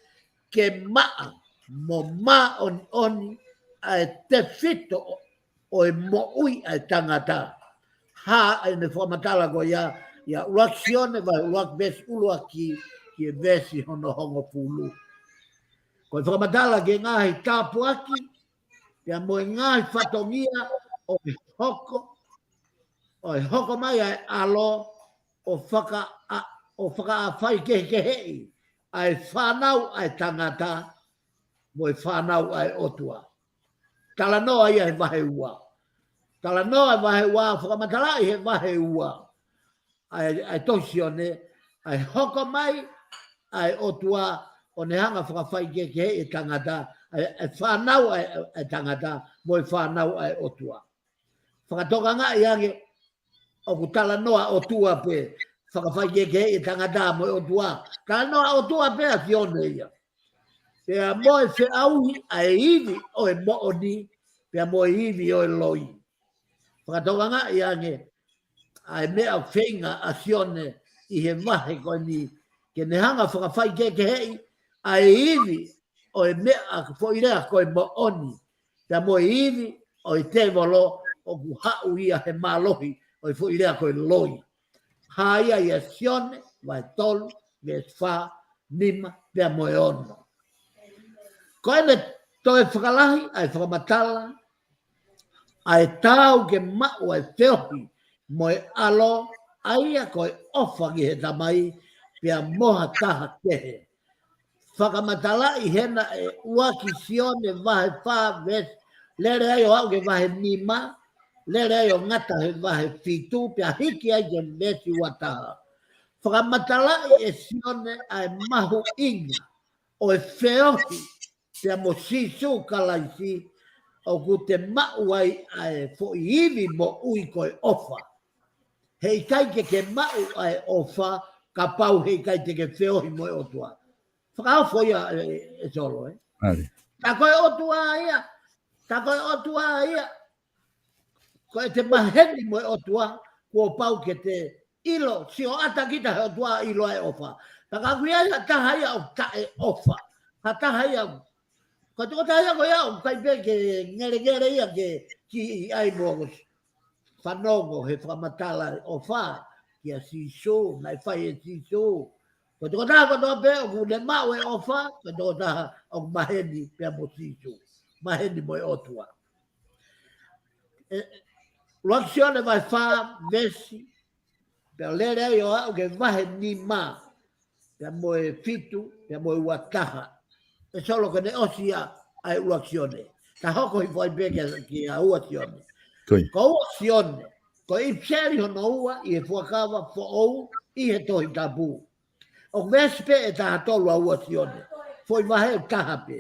ke maʻa mo māʻoniʻoni ʻa e tefito ʻo, ʻo e moʻui ʻa e tangata. Hā ʻa ʻene fakamatala ko ia, ʻia ʻuluaki Sione, vahe ʻuluaki veesi ʻuluaki, ki he veesi hono hongofulu. Ko e fakamatala ki he ngaahi tāpuaki, pea mo e ngaahi fatongia ʻo e hoko, ʻo e hoko mai ʻa e ʻAlo, ʻo faka, ʻo fakaʻafaikehekeheʻi ʻa e fānau ʻa e tangata mo e fānau ʻa e ʻOtua. Talanoa ia he vahe ua. Talanoa he vahe ua, fakamatalaʻi he vahe ua ʻa e, ʻa e tohi Sione, ʻa e hoko mai ʻa e ʻOtua ʻo ne hanga fakafaikehekeheʻi e tangata, ʻa e, ʻa e fānau ʻa e, ʻa e tangata mo e fānau ʻa e ʻOtua. Fakatokangaʻi ange, ʻoku talanoa ʻOtua pē, fakafaikehekeheʻi e tangata mo e ʻOtua. Talanoa ʻOtua pē ʻa Sione ia. Pea mo e feʻauhi ʻa e ivi ʻo e moʻoni, pea mo e ivi ʻo e loi. Fakatokangaʻi ange ʻa e meʻa feinga ʻa Sione ʻi he vahe ko eni, ke ne hanga fakafaikehekeheʻi ʻa e ivi ʻo e meʻa foʻi lea ko e moʻoni, pea mo e ivi ʻo e tēvolo ʻoku haʻu ia he mālohi ʻo e foʻi lea ko e loi. Hā ia ʻia Sione, vahe tolu, veesi fā, nima, pea mo e ono. Ko ʻene toe fakalahi ʻa e fakamatala ʻa e taau ke maʻu ʻa e feohi mo e ʻAlo, ʻa ia ko e ʻofa ki he Tamai, pea mo ha taha kehe. Fakamatalaʻi hena ʻe ʻuluaki Sione vahe fā veesi, lele ai ʻo aʻu ki he vahe nima, lele ai ʻo ngata he vahe fitu, pea hiki ai ki he veesi ua taha. Fakamatalaʻi ʻe Sione ʻa e mahuʻinga ʻo e feohi pea mo Sīsū Kalaisi, ʻoku te maʻu ai ʻa e foʻi ivi moʻui ko e ʻofa. Heʻikai ke ke maʻu ʻa e ʻofa, kapau heʻikai te ke feohi mo e ʻOtua. Fakaofo ia ʻe, ʻe, ʻe Solo, ē? ʻAle. Tā ko e ʻOtua ia, tā ko e ʻOtua ia. Ko ʻete maheni mo e ʻOtua, kuo pau ke te ʻilo, sio ʻata kita he ʻOtua ʻilo ʻa e ʻofa. Ka ka kui ai ha taha ia ʻoku taʻeʻofa. Ha taha ia ʻoku, ko e tokotaha ia ko ia ʻoku ʻikai pē ke ngelengele ia ke kiʻi ai mo ʻoku fanongo he fakamatala ʻofa kia Sīsū, naʻe fai ʻe Sīsū. Ko e tokotaha kotoa pē ʻoku ne maʻu e ʻofa, ko e tokotaha ʻoku maheni pea mo Sīsū. Maheni mo e ʻOtua. ʻUluaki Sione vahe fā veesi, pea lele ai ʻo aʻu ki he vahe nima, pea mo e fitu, pea mo e ua taha. ʻE Solo, ko ʻene ʻosi ia ʻa e ʻuluaki Sione. Ta hoko hifo ai pē ki, ki he ua Sione. Ko ia. Ko ua Sione, ko e ʻipiseli hono ua ʻi he Fuakava Foʻou ʻi he Tohi Tapu. ʻOku veesi pē ʻe taha tolu ʻa ua Sione. Foʻi vahe ʻe taha pē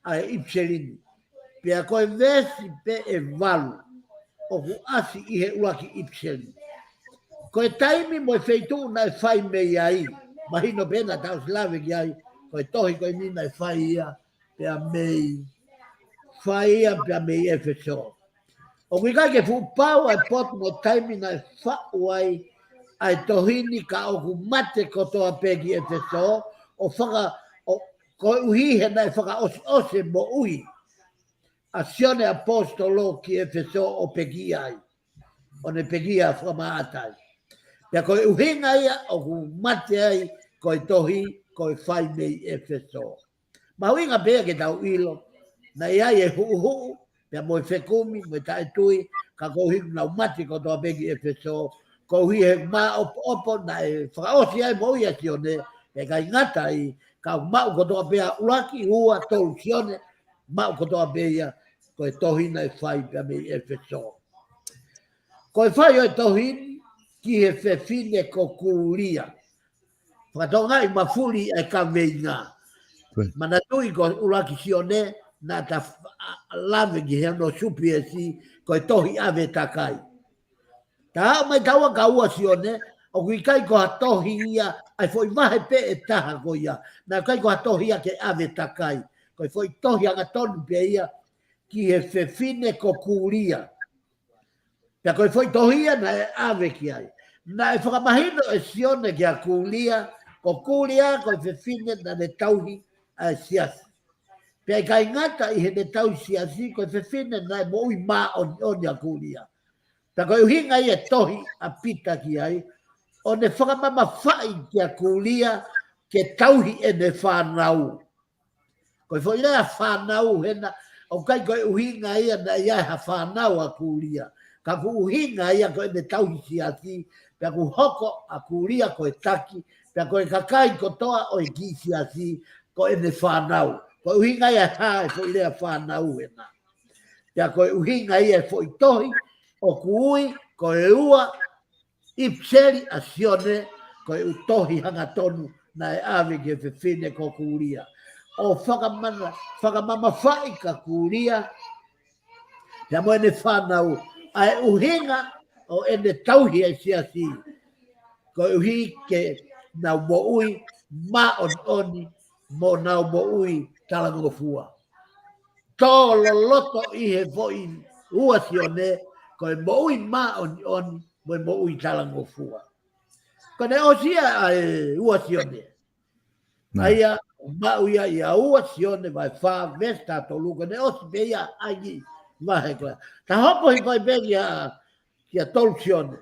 ʻa e ʻipiseli ni. Pea ko e veesi pē ʻe valu ʻoku ʻasi ʻi he ʻuluaki ʻipiseli. Ko e taimi mo e feituʻu naʻe fai mei ai, Mahino pē naʻa tau ʻosi lave ki ai, ko e tohi ko eni naʻe fai ia pea mei, fai ia pea mei ʻEfesō. ʻOku ʻikai ke fuʻu pau ʻa e potu mo e taimi naʻe faʻu ai ʻa e tohi ni, ka ʻoku mate kotoa pē ki ʻEfesō, ʻo faka-, ʻo, koeʻuhi he naʻe fakaʻosiʻosi e moʻui ʻa Sione ʻAposetolo ki ʻEfesō ʻo pekia ai, ʻo ne pekia fakamaʻata ai. Pea ko e ʻuhinga ia ʻoku mate ai ko e tohi ko e fai mei ʻEfesō. Mahuʻinga pē ia ke tau ʻilo, naʻe ʻi ai e huʻuhuʻu, pea mo e fekumi, mo e taʻetui, ka koeʻuhi kuo nau mate kotoa pē ki ʻEfesō, koeʻuhi he māʻopoʻopo naʻe fakaʻosi ai moʻui ʻa Sione, pea ʻikai ngata ai, ka ʻoku maʻu kotoa pē ʻa ʻuluaki, ua, tolu Sione, maʻu kotoa pē ia, ko e tohi naʻe fai pea mei ʻEfesō. Ko e fai ʻo e tohi ni ki he fefine ko Kulia. Fakatokangaʻi mafuli ʻa e kaveinga. Ko ia. Manatuʻi ko ʻuluaki Sione, naʻa ta f-, a, a, lave ki he ono supiesi, ko e tohi ʻave takai. Ta aʻu mai taua kia ua Sione, ʻoku ʻikai ko ha tohi ia, ʻa e foʻi vahe pē ʻe taha ko ia. Naʻe ʻikai ko ha tohi ia ke ʻave takai. Ko e foʻi tohi hangatonu pē ia, ki he fefine ko Kulia. Pea ko e foʻi tohi ia naʻe ʻave ki ai. Naʻe fakamahino ʻe Sione kia Kulia, ko Kulia, ko e fefine naʻa ne tauhi ʻa e siasi. Pea ʻikai ngata ʻi heʻene tauhi siasi, ko e fefine naʻe moʻui māʻoniʻoni ʻa Kulia. Pea ko e ʻuhinga ia e tohi ʻa Pita ki ai, ʻo ne fakamamafaʻi kia Kulia ke tauhi ʻene fānau. Ko e foʻi lea fānau hena, ʻoku ʻikai ko e ʻuhinga ia naʻe ʻi ai ha fānau ʻa Kulia. Ka ko e ʻuhinga ia ko ʻene tauhi siasi, pea kuo hoko ʻa Kulia ko e taki, pea ko e kakai kotoa ʻo e kiʻi siasi, ko ʻene fānau. Ko e ʻuhinga ia e hā e foʻi lea fānau hena. Pea ko e ʻuhinga ia e foʻi tohi, ʻoku ui, ko e ua ʻIpiseli ʻa Sione, ko e ʻū tohi hangatonu naʻe ʻave ki he fefine ko Kulia. ʻO fakamana-, fakamamafaʻi kia Kulia, pea mo ʻene fānau, ʻa e ʻuhinga ʻo ʻene tauhi e siasi, koeʻuhi ke nau moʻui māʻoniʻoni mo nau moʻui talangofua. Tō loloto ʻi he foʻi ua Sione, ko e moʻui māʻoniʻoni, mo e moʻui talangofua. Ko ʻene ʻosi ia ʻa e ua Sione. Nā. ʻA ia, maʻu ia ʻi he ua Sione vahe fā, veesi taha tolu, ko ʻene ʻosi pē ia ʻa e kiʻi vahe ko ē. Ta hopo hifo ai pē kia, kia tolu Sione.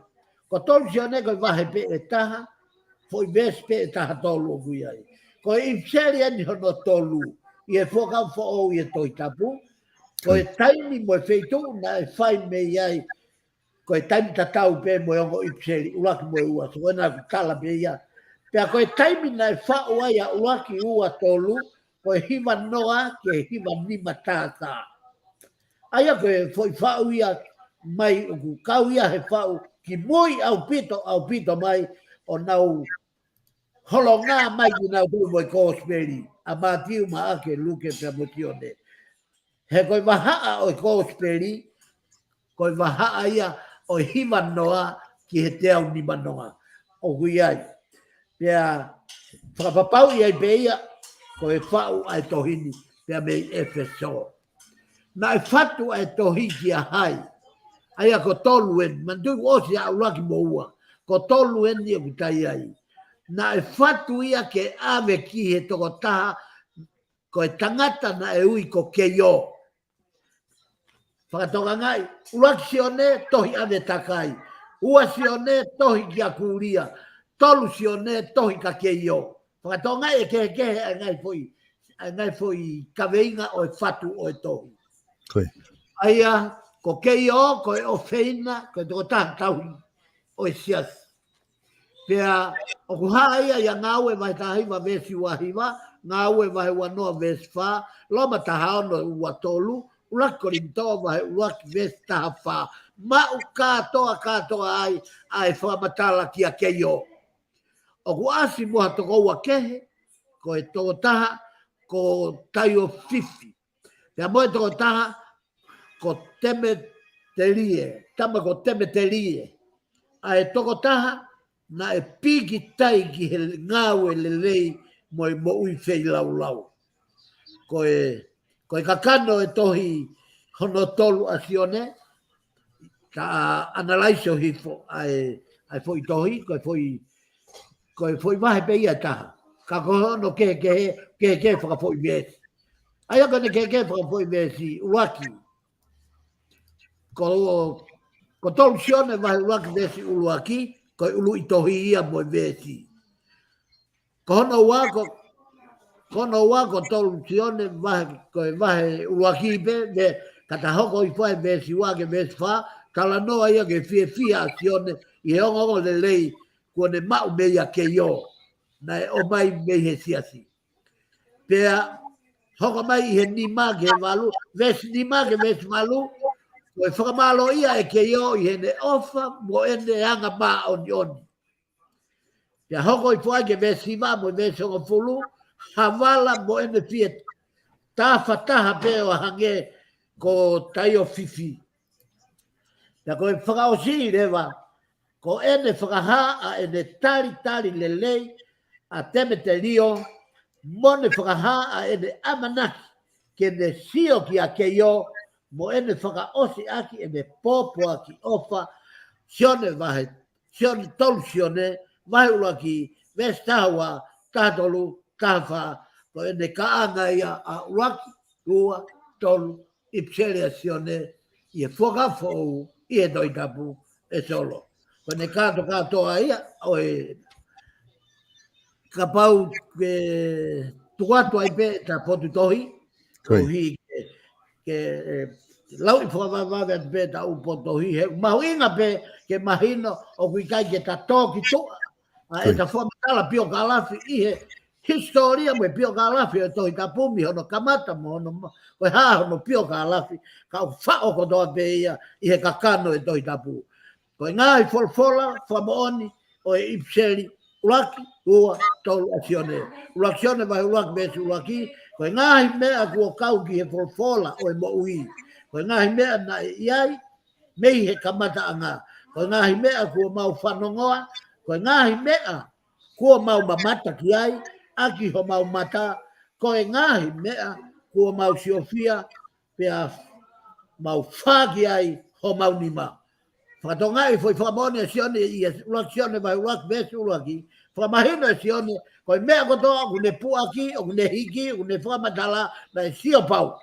Ko tolu Sione ko e vahe pē ʻe taha, foʻi veesi pē ʻe taha tolu ʻoku ʻi ai. Ko e ʻIpiseli eni hono tolu, ʻi he Fuakava Foʻou ʻi he Tohi Tapu. Ko e taimi mo e feituʻu naʻe fai mei ai, ko e taimi tatau pē mo e ongo ʻIpiseli, ʻuluaki mo e ua, so ko ena ʻoku tala pē ia. Pea ko e taimi naʻe faʻu ai ʻa ʻuluaki, ua, tolu, ko e hiva noa ki he hiva nima T S. ʻA ia ko e foʻi faʻu ia mai ʻoku kau ia he faʻu kimui ʻaupito, ʻaupito mai ʻo nau holonga mai kinautolu mo e Kosipeli, ʻa Mātiu, Maʻake, Luke pea mo Sione. He ko e vahaʻa ʻo e Kosipeli, ko e vahaʻa ia ʻo e hiva noa ki he teau nima noa. ʻOku ʻi ai. Pea fakapapauʻi ai pē ia, ko e faʻu ʻa e tohi ni, pea mei ʻEfesō. Naʻe fatu ʻa e tohi kia hai? ʻA ia ko tolu eni, manatuʻi kuo ʻosi ʻa ʻuluaki mo ua. Ko tolu eni ʻoku ta ʻi ai. Naʻe fatu ia ke ʻave ki he tokotaha, ko e tangata naʻe ui ko Keio. Fakatokangaʻi, ʻuluaki Sione, tohi ʻave takai. Ua Sione, tohi kia Kulia. Tolu Sione, tohi kia Keio. Fakatokangaʻi e kehekehe ʻa e ngaahi foʻi, ʻa e ngaahi foʻi kaveinga ʻo e fatu ʻo e tohi. Ko ia. ʻA ia, ko Keio, ko e ʻofeina, ko e tokotaha tauhi ʻo e siasi. Pea ʻoku hā ia ʻia Ngāue vahe taha hiva veesi ua hiva, Ngāue vahe ua noa veesi fā, Loma taha ono ua tolu, ʻuluaki Kolinitō vahe ʻuluaki veesi taha fā. Maʻu kātoa, kātoa ai, ʻa e fakamatala kia Keio. ʻOku ʻasi mo ha tokoua kehe, ko e tokotaha, ko Taiofifi. Pea mo e tokotaha, ko Temetelie, tama ko Temetelie. ʻA e tokotaha, naʻe pīkitai ki he ngāue lelei mo e moʻui feilaulau. Ko e, ko e kakano e tohi hono tolu ʻa Sione, ka analaiso hifo ʻa e, ʻa e foʻi tohi, ko e foʻi, ko e foʻi vahe pē ia ʻe taha. Ka ko hono kehekehe, kehekehe fakafoʻi veesi. ʻA ia ko ʻene kehekehe fakafoʻi veesi, ʻuluaki. Ko, ko tolu Sione vahe ʻuluaki veesi ʻuluaki, ko e ʻuluʻi tohi ia mo e veesi. Ko hono ua ko, ko hono ua ko tolu Sione vahe, ko e vahe ʻuluaki pē, ve, ka ta hoko hifo ai veesi ua ki he veesi fā, talanoa ia ki he fiefia ʻa Sione ʻi he ongoongolelei kuo ne maʻu mei a Keio, naʻe ʻomai mei he siasi. Pea hoko mai ʻi he nima ki he valu, veesi nima ki he veesi valu, ko e fakamālōʻia ʻe Keio ʻi heʻene ʻofa mo ʻene anga māʻoniʻoni. Pea hoko hifo ai ki he veesi hiva mo e veesi hongofulu, havala mo ʻene fie tafataha pē ʻo hangē ko taiofifi. Pea ko e fakaʻosi leva, ko ʻene fakahā ʻa ʻene talitali lelei ʻa Temetelio, mo ne fakahā ʻa ʻene ʻamanaki ke ne sio kia Keio, mo ʻene fakaʻosi ʻaki ʻene pōpoaki ʻofa, Sione vahe, Sione tolu Sione, vahe ʻuluaki, veesi taha ua, taha tolu, taha fā, ko ʻene kaʻanga ia ʻa ʻuluaki, ua, tolu, ʻipiseli ʻa Sione, ʻi he Fuakava Foʻou, ʻi he Tohi Tapu, ʻe Solo. Ko ʻene kātokātoa ia, ʻo e kapau ke tuku atu ai pē ta potu tohi, Ko ia. Koeʻuhi ke, ke, ē, lauʻi fakavavevave atu pē ta ʻū potu tohi, he mahuʻinga pē ke mahino ʻoku ʻikai ke ta tō ki tuʻa ʻa Ko ia. ʻeta fakamatala piokalafi ʻi he hisitōlia mo e piokalafi ʻo e Tohi Tapu mei hono kamata mo hono ma-, ko e hā hono piokalafi, ka ʻoku faʻo kotoa pē ia ʻi he kakano e Tohi Tapu. Ko e ngaahi folofola fakamoʻoni ʻo e ʻipiseli ʻuluaki, ua, tolu ʻa Sione. ʻUluaki Sione vahe ʻuluaki veesi ʻuluaki, ko e ngaahi meʻa kuo kau ki he folofola ʻo e moʻui. Ko e ngaahi meʻa naʻe ʻi ai mei he kamataʻanga. Ko e ngaahi meʻa kuo mau fanongoa, ko e ngaahi meʻa kuo mau mamata ki ai, ʻaki homau mata, ko e ngaahi meʻa kuo mau siofia, pea mau fā ki ai homau nima. Fakatokangaʻi foʻi fakamoʻoni ʻa Sione ʻi he ʻuluaki Sione vahe ʻuluaki veesi ʻuluaki, fakamahino ʻe Sione, ko e meʻa kotoa ʻoku ne puʻaki, ʻoku ne hiki, ʻoku ne fakamatala, naʻe sio pau.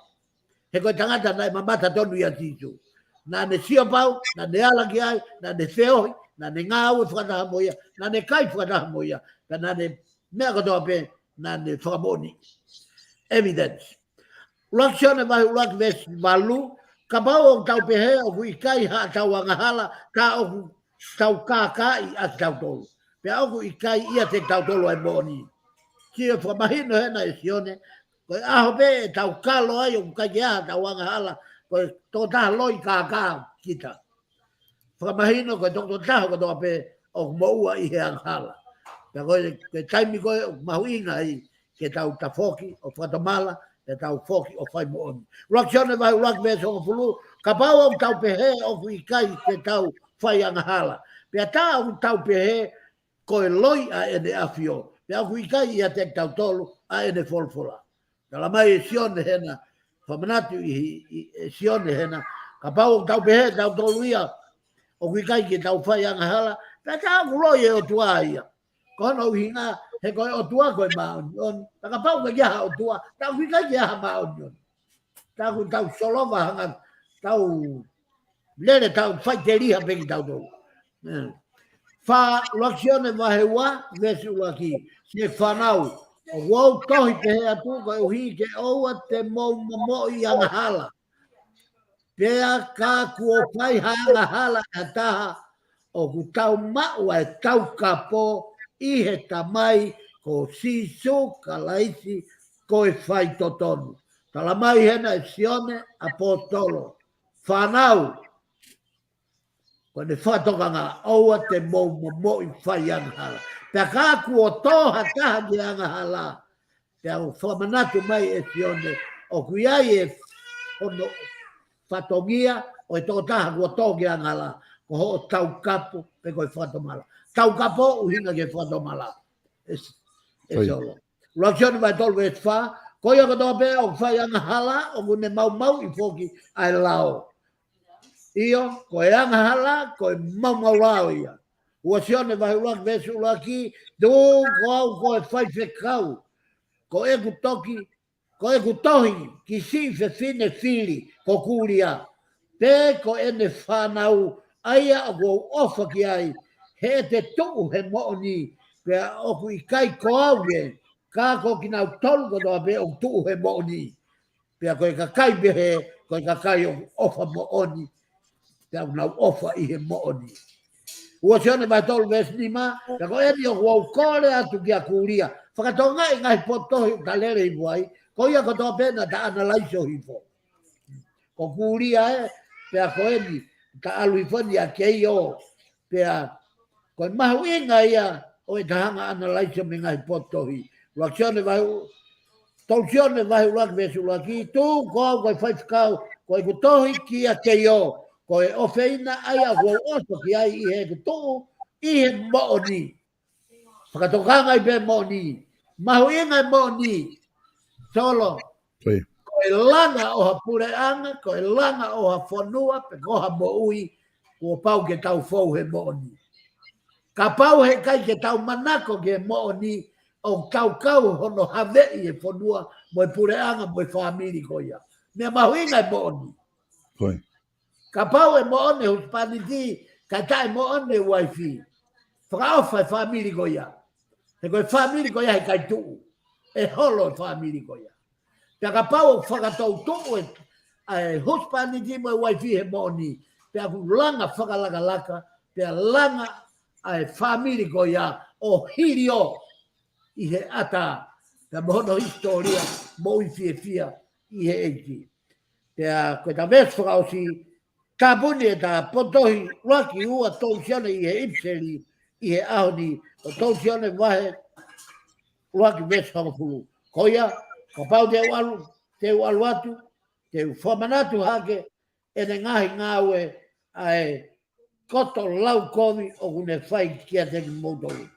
He ko e tangata naʻe mamata tonu ʻia Sīsū. Naʻa ne sio pau, naʻa ne ala ki ai, naʻa ne feohi, naʻa ne ngāue fakataha mo ia, naʻa ne kai fakataha mo ia, ka naʻa ne meʻa kotoa pē, naʻa ne fakamoʻoni. Evidence. ʻUluaki Sione vahe ʻuluaki veesi valu, kapau ʻoku tau pehē ʻoku ʻikai haʻatau angahala, ka ʻoku tau kākaaʻi ʻa kitautolu. Pea ʻoku ʻikai ʻiate kitautolu ʻa e moʻoni. Sio fakamahino hena ʻe Sione, ko e ʻaho pē ʻe tau kalo ai ʻoku ʻikai ke ʻi ai haʻatau angahala, ko e tokotaha loi kākā kita. Fakamahino ko e tokotaha kotoa pē ʻoku moʻua ʻi he angahala. Pea ko e, ko e taimi ko ē ʻoku mahuʻinga ai ke tau tafoki ʻo fakatomala, ke tau foki ʻo fai moʻoni. ʻUluaki Sione vahe ʻuluaki veesi hongofulu, kapau ʻoku tau pehē ʻoku ʻikai ke tau fai angahala. Pea tā ʻoku tau pehē ko e loi ʻa ʻEne ʻAfio. Pea ʻoku ʻikai ʻiate kitautolu ʻa ʻEne folofola. Tala mai ʻe Sione hena, fakamanatu ʻi, ʻi, ʻe Sione hena, kapau ʻoku tau pehē tautolu ia, ʻoku ʻikai ke tau fai angahala, pea tā ʻoku loi e ʻOtua ia. Ko hono ʻuhinga, he ko e ʻOtua ko e māʻoniʻoni. Pea kapau ʻoku ʻikai ha ʻOtua, tā ʻoku ʻikai ke ʻi ai ha māʻoniʻoni. Tā ʻoku tau solova hanga, tau lele tau faʻiteliha pē kitautolu. Ē. Fā, ʻUluaki Sione vahe ua, veesi ʻuluaki. Siʻi fānau, ʻoku ou tohi pehē atu koeʻuhi ke ʻoua te mou momoʻi angahala. Pea ka kuo fai ha angahala ʻe ha taha, ʻoku tau maʻu ʻa e taukapo ʻi he Tamai ko Sīsū Kalaisi ko e faitotonu. Tala mai hena ʻe Sione ʻAposetolo. Fānau, ko ʻene fakatokanga, ʻoua te mou momoʻi fai angahala. Pea ka kuo tō ha taha ki he angahala, pea ʻoku fakamanatu mai ʻe Sione, ʻoku ʻi ai e hono fatongia ʻo e tokotaha kuo tō ki he angahala, ko hoʻo taukapo pe ko e fakatomala. Taukapo ʻuhinga ke fakatomala. ʻE, ʻe Solo. ʻUluaki Sione vahe tolu veesi fā, ko ia kotoa pē ʻoku fai angahala, ʻoku ne maumauʻi foki ʻa e lao. ʻIo, ko e angahala, ko e maumau lao ia. Ua Sione vahe ʻuluaki veesi ʻuluaki, tuku au ko e faifekau, ko ʻeku toki, ko ʻeku tohi ki siʻi fefine fili, ko Kulia, pe ko ʻene fānau, ʻa ia ʻoku ou ʻofa ki ai, he ʻe te tuʻu he moʻoni, pea ʻoku ʻikai ko au ē, ka ko kinautolu kotoa pē ʻoku tuʻu he moʻoni. Pea ko e kakai pehē, ko e kakai ʻoku ʻofa moʻoni, pea ʻoku nau ʻofa ʻi he moʻoni. Ua Sione vahe tolu veesi nima, pea ko eni ʻoku ou kole atu kia Kulia. Fakatokangaʻi ngaahi potu tohi ʻoku ta lele hifo ai, ko ia kotoa pē naʻa ta analaiso hifo. Ko Kulia ē, pea ko eni, ta ʻalu hifo eni ʻa Keio. Pea, ko e mahuʻinga ia ʻo e ta hanga analaiso mei he ngaahi potu tohi. ʻUluaki Sione vahe ʻu-, tolu Sione vahe ʻuluaki veesi ʻuluaki, tuku au ko e faifekau, ko ʻeku tohi kia Keio, ko e ʻofeina ʻa ia ʻoku ou ʻofa ki ai ʻi heʻeku tuʻu ʻi he moʻoni. Fakatokangaʻi pē moʻoni. Mahuʻinga e moʻoni. Solo. Ko e langa ʻo ha puleʻanga, ko e langa ʻo ha fonua, pe ko ha moʻui, kuo pau ke tau fou he moʻoni. Kapau heʻikai ke tau manako ki he moʻoni, ʻoku tau kau hono haveʻi e fonua, mo e puleʻanga, mo e fāmili ko ia. Meʻa mahuʻinga e moʻoni. Kapau ʻe moʻoni e husepāniti, kae taʻemoʻoni e uaifi. Fakaʻofa e fāmili ko ia. He ko e fāmili ko ia heʻikai tuʻu. ʻE holo e fāmili ko ia. Pea kapau ʻoku fakatau tuʻu e, ʻa e husepāniti mo e uaifi he moʻoni. Pea ʻoku langa fakalakalaka, pea langa ʻa e fāmili ko ia ʻo hilio ʻi he ʻata, pea mo hono hisitōlia, moʻui fiefia ʻi he ʻEiki. Pea ko e ta veesi fakaʻosi, tāpuni e ta potu tohi ʻuluaki ua tolu Sione ʻi he ʻipiseli ʻi he ʻaho ni, ʻo tolu Sione vahe ʻuluaki veesi hongofulu. Ko ia, kapau te u ʻalu, te u ʻalu atu, te u fakamanatu hake ʻene ngaahi ngāue ʻa e koto laukovi ʻoku ne fai kiate kimoutolu.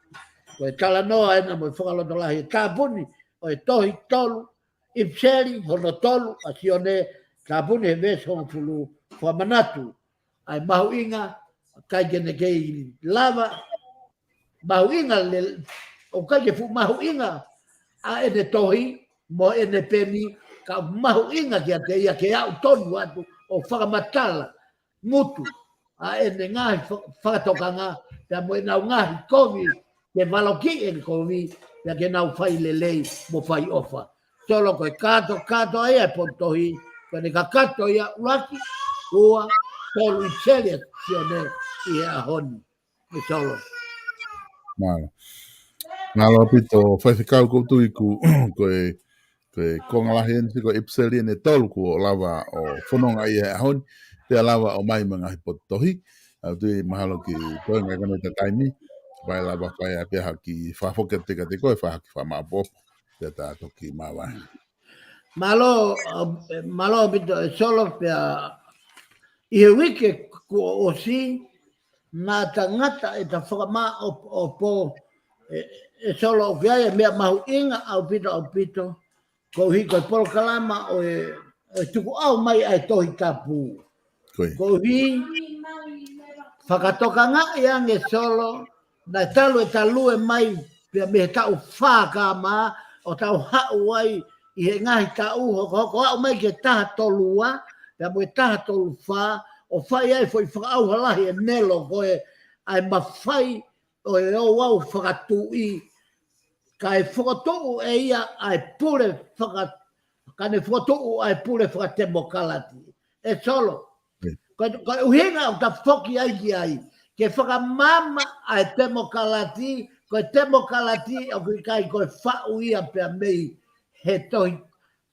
Ko e talanoa ena mo e fakalotolahi e tāpuni ʻo e tohi tolu, ʻipiseli hono tolu ʻa Sione, tāpuni he veesi hongofulu, fakamanatu ʻa e mahuʻinga, ʻikai ke ne kei lava, mahuʻinga le, ʻoku ʻikai ke fuʻu mahuʻinga ʻa ʻene tohi, mo ʻene peni, ka mahuʻinga kiate ia ke aʻu tonu atu ʻo fakamatala ngutu ʻa ʻene ngaahi fa-, fakatokanga, pea mo ʻenau ngaahi kovi, ke valokiʻi e kovi, pea ke nau fai lelei mo fai ʻofa. Solo, ko e kātoa kātoa ia e potu tohi, ko ʻene kakato ia ʻuluaki, ua, tolu ʻipiseli ʻa Sione ʻi he ʻaho ni. ʻE Solo. Mālō. Mālō ʻaupito, faifekau, ʻoku ou tui ʻoku, ko e, ko e konga lahi eni, ko e ʻipiseli eni ʻe tolu kuo lava ʻo fononga ʻi he ʻaho ni, pea lava ʻo ʻomai mo e ngaahi potu tohi. ʻOku ou tui mahalo ki he toenga ko eni ʻeta taimi, ʻe lava fai ai pē ha kiʻi fakafoki atu kiate koe, fai ha kiʻi fakamaʻopoʻopo, pea ta toki māvae. Mālō, ʻa, mālō ʻaupito ʻe Solo, pea ʻi he uike kuo ʻosi, naʻa ta ngata ʻeta fakamaʻopoʻopo, ʻe, ʻe Solo, ʻoku ʻi ai e meʻa mahuʻinga ʻaupito, ʻaupito, koeʻuhi ko e polokalama ʻo e, ʻo e tukuʻau mai ʻa e Tohi Tapu. Koeʻuhi, fakatokangaʻi ange Solo, naʻe talu e ta lue mai, pea mei he taʻu fā K M, ʻo tau haʻu ai ʻi he ngaahi taʻu hokohoko aʻu mai ki he taha tolu ua, pea mo e taha tolu fā, ʻo fai ai foʻi fakaʻauha lahi ʻe Nelo ko e ʻa e mafai ʻo e ouau fakatuʻi, kae fokotuʻu ʻe ia ʻa e pule faka-, ka ne fokotuʻu ʻa e pule fakatemokalati. ʻE Solo. Ko, ko e ʻuhinga ʻoku ta foki ai ki ai, ke fakamaama ʻa e temokalati, ko e temokalati ʻoku ʻikai ko e faʻu ia pea mei he tohi,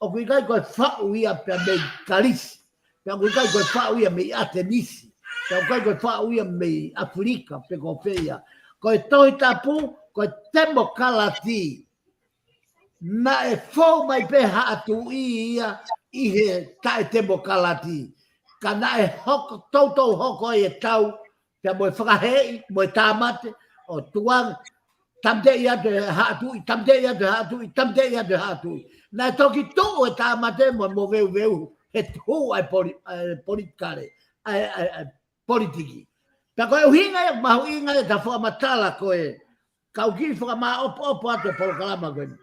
ʻoku ʻikai ko e faʻu ia pea mei Kalisi, pea ʻoku ʻikai ko e faʻu ia mei ʻAtenisi, pea ʻoku ʻikai ko e faʻu ia mei ʻAfilika, pe ko fē ia. Ko e Tohi Tapu, ko e temokalati. Naʻe fou mai pē haʻa tuʻi ia ʻi he taʻetemokalati. Ka naʻe hoko, toutou hoko ai e tau, pea mo e fakaheeʻi, mo e tāmate, ʻo tuanga, tāmateʻi atu e Haʻa Tuʻi, tāmateʻi atu e Haʻa Tuʻi, tāmateʻi atu e Haʻa Tuʻi. Naʻe toki tuʻu e tāmate mo, mo veuveu, he tuʻu ai poli-, ʻa e politikale, ʻa e, ʻa e, ʻa e politiki. Pea ko e ʻuhinga ia mahuʻinga ʻeta fakamatala ko e, kau kiʻi fakamāʻopoʻopo atu e polokalama ko eni.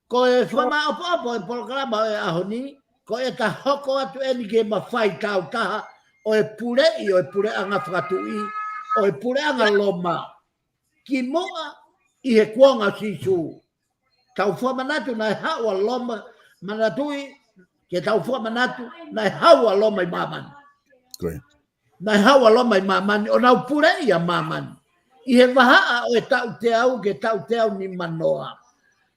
Ko e fakamāʻopoʻopo e polokalama ʻo e ʻaho ni, ko ʻeta hoko atu eni ki he mafai tāutaha ʻo e puleʻi ʻo e puleʻanga fakatuʻi, ʻo e puleʻanga Loma. Kimuʻa ʻi he kuonga ʻo Sīsū. Tau fakamanatu naʻe haʻu ʻa Loma, manatuʻi, ke tau fakamanatu naʻe haʻu ʻa Loma ʻi māmani. Ko ia. Naʻe haʻu ʻa Loma ʻi māmani, ʻo nau puleʻi ʻa māmani. ʻI he vahaʻa ʻo e taʻu teau ki he taʻu teau nimanoa.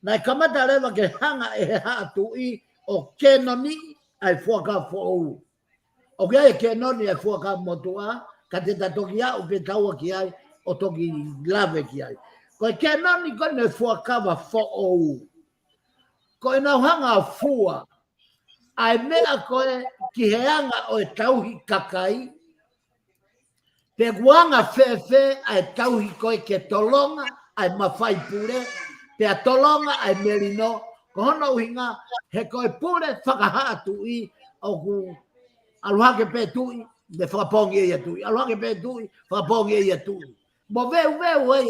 Naʻe kamata leva ke hanga ʻe he Haʻa Tuʻi ʻo kenoniʻi ʻa e Fuakava Foʻou. ʻOku ʻi ai e kenoni ʻa e Fuakava Motuʻa, ka te ta toki aʻu pē taua ki ai, ʻo toki lave ki ai. Ko e kenoni ko eni e Fuakava Foʻou. Ko ʻenau hanga ʻo fua ʻa e meʻa ko ē ki he anga ʻo e tauhi kakai, pe ʻoku anga fēfē ʻa e tauhi ko ē ke tolonga ʻa e mafai pule, pea tolonga ʻa e melino, ko hono ʻuhinga, he ko e pule faka-Haʻa Tuʻi, ʻoku ʻalu hake pē tuʻi, ne fakapoongi ʻe ia tuʻi, ʻalu hake pē tuʻi, fakapoongi ʻe ia tuʻi. Mo veuveu ai,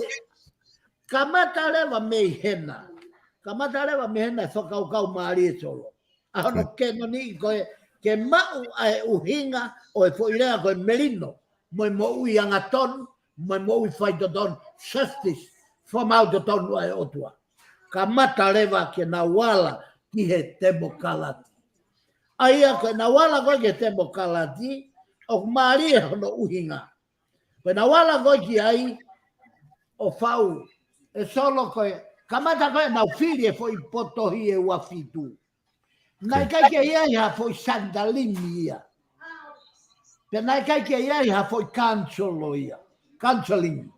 kamata leva mei hena, kamata leva mei hena e fakakaukau mālie Solo. ʻA hono kenoniʻi ko ē ke maʻu ʻa e ʻuhinga ʻo e foʻi lea ko e melino, mo e moʻui angatonu, mo e moʻui faitotonu, justice, fakamaau totonu ʻa e ʻOtua. Kamata leva ke nau ala ki he temokalati. ʻA ia ko ʻenau ala ko ē ki he temokalati, ʻoku mālie hono ʻuhinga. Ko ʻenau ala ko ē ki ai, ʻo fau, ʻe Solo ko ē, kamata ko ē ʻenau fili e foʻi potohi ʻe ua fitu. Naʻe ʻikai ke ʻi ai ha foʻi santalimi ia. Pea naʻe ʻikai ke ʻi ai ha foʻi kanisolo ia. Counseling.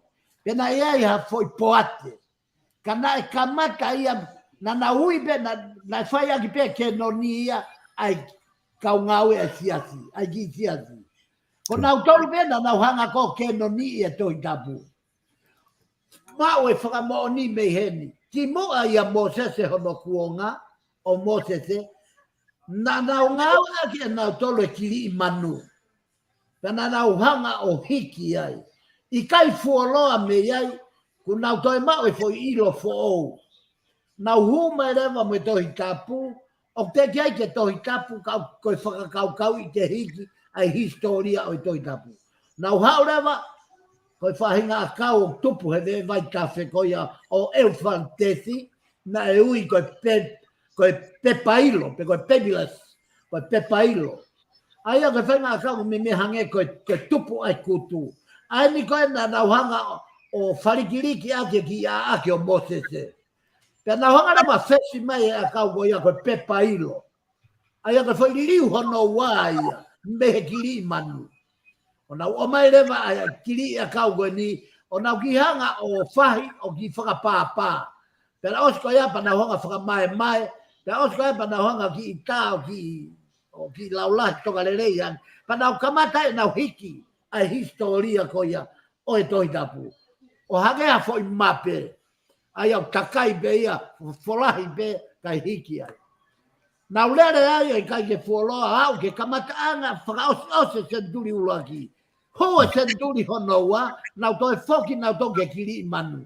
Pea naʻe ʻi ai ha foʻi poate. Ka naʻe kamata ia, naʻa nau ui pē, naʻa, naʻe fai ʻaki pē kenoni ia, ʻa e kau ngāue ʻa e siasi, ʻa e kiʻi siasi. Ko nautolu pē naʻa nau hanga ʻo kenoniʻi e Tohi Tapu. Maʻu e fakamoʻoni mei heni. Kimuʻa ʻia Mōsese hono kuonga, ʻo Mōsese, naʻa nau ngāueʻaki ʻe nautolu e kiliʻi manu. Pea naʻa nau hanga ʻo hiki ai. ʻIkai fuoloa mei ai, kuo nau toe maʻu e foʻi ʻilo foʻou. Nau hū mai leva mo e Tohi Tapu, ʻoku teʻeki ai ke Tohi Tapu, ka ko e fakakaukauʻi ke hiki ʻa e hisitōlia ʻo e Tohi Tapu. Nau haʻu leva, ko e faʻahinga ʻakau ʻoku tupu he veʻe vaitafe ko ia ʻo ʻEufaletesi, naʻe ui ko e pe-, ko e pepa ʻilo, pe ko e papyrus, ko e pepa ʻilo. ʻA ia ko e faʻahinga ʻakau ʻoku meimei hangē ko e, ko e tupu ʻa e kutu. ʻA eni ko ē naʻa nau hanga ʻo, ʻo falikiliki ʻaki e kiʻi ʻaʻake ʻo Mōsese. Pea nau hanga leva ʻo fesi mai e ʻakau ko ia ko e pepa ʻilo. ʻA ia ko e foʻi liliu hono ua ia, mei he kiliʻi manu. ʻO nau ʻomai leva ʻa e kiliʻi ʻakau ko eni, ʻo nau kiʻi hanga ʻo fahi, ʻo kiʻi fakapāpā. Pea ʻosi ko ia pea nau hanga ʻo fakamaemae, pea ʻosi ko ia pea nau hanga ʻo kiʻi tā, ʻo kiʻi, ʻo kiʻi laulahi tokalelei ange. Pea nau kamata ʻenau hiki ʻa e hisitōlia ko ia ʻo e Tohi Tapu. ʻO hangē ha foʻi mape. ʻA ia ʻoku takai pē ia, folahi pē, kae hiki ai. Nau lele ai, ʻikai ke fuoloa, aʻu ki he kamataʻanga fakaʻosiʻosi e senituli ʻuluaki. Hū e senituli hono ua, nau toe foki, nau toe ki he kiliʻi manu.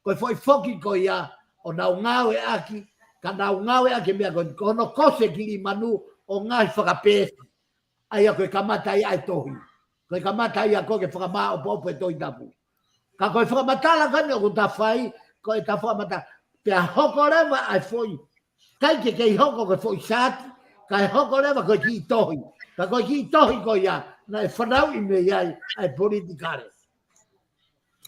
Ko e foʻi foki ko ia, ʻo nau ngāueʻaki, ka nau ngāueʻaki e meʻa ko ē, ko hono kosi e kiliʻi manu, ʻo ngaohi fakapeesi. ʻA ia ko e kamata ia ʻa e tohi. Ko e kamata ia ko ē ke fakamāʻopoʻopo e Tohi Tapu. Ka ko e fakamatala ko eni ʻoku ta fai, ko ʻeta fakamatala. Pea hoko leva ʻa e foʻi. ʻIkai ke kei hoko ko e foʻi saati, kae hoko leva ko e kiʻi tohi. Ka ko e kiʻi tohi ko ia, naʻe fanauʻi mei ai ʻa e politikale.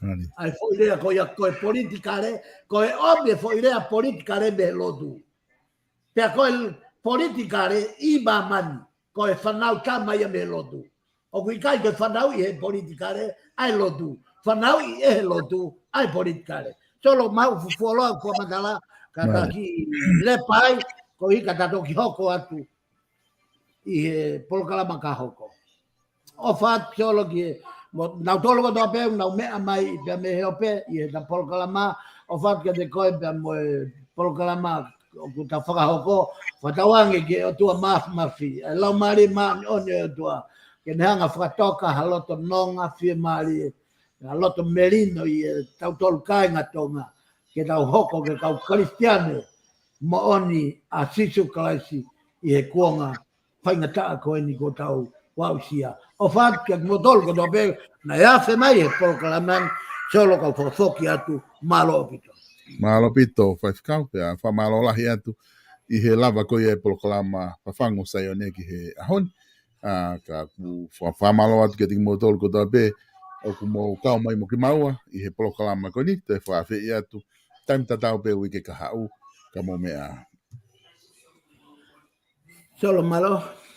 ʻA e foʻi lea ko ia, ko e politikale, ko e ʻomi e foʻi lea politikale mei he lotu. Pea ko e politikale ʻi māmani, ko e fānautama ia mei he lotu. ʻOku ʻikai ke fanauʻi he politikale ʻa e lotu. Fanauʻi ʻe he lotu ʻa e politikale. Solo, maʻu fufuoloa ʻeku fakamatala, ka ta kiʻi lepa ai, koeʻuhi ka ta toki hoko atu ʻi he polokalama ka hoko. ʻOfa atu Solo ki he Mo nautolu kotoa pē ʻoku nau meʻa mai pea mei he ope ʻi heʻeta polokalama, ʻofa atu kiate koe pea mo e polokalama ʻoku ta fakahoko, fakatauange ki he ʻOtua Mafimafi, ʻa e Laumālie Māʻoniʻoni ʻo e ʻOtua, ke ne hanga fakatoka ha loto nonga fiemālie, ha loto melino ʻi heʻetau tolu kāinga Tonga, ke tau hoko ko e kau Kalisitiane moʻoni ʻa Sīsū Kalaisi ʻi he kuonga faingataʻa ko eni kuo tau aʻusia. ʻOfa atu kiate kimoutolu kotoa pē naʻe afe mai he polokalama ni, Solo, kau fakafoki atu, mālō ʻaupito. Mālō ʻaupito, Faifekau, pea fakamālō lahi atu ʻi he lava ko ia e polokalama Fafangu ʻo Saione ki he ʻaho ni. ʻA, ka ʻoku fa-, fakamālō atu kiate kimoutolu kotoa pē ʻoku mou kau mai mo kimaua ʻi he polokalama ko eni, toe fakaafeʻi atu taimi tatau pē uike kahaʻu, ka mou meʻa. Solo, mālō.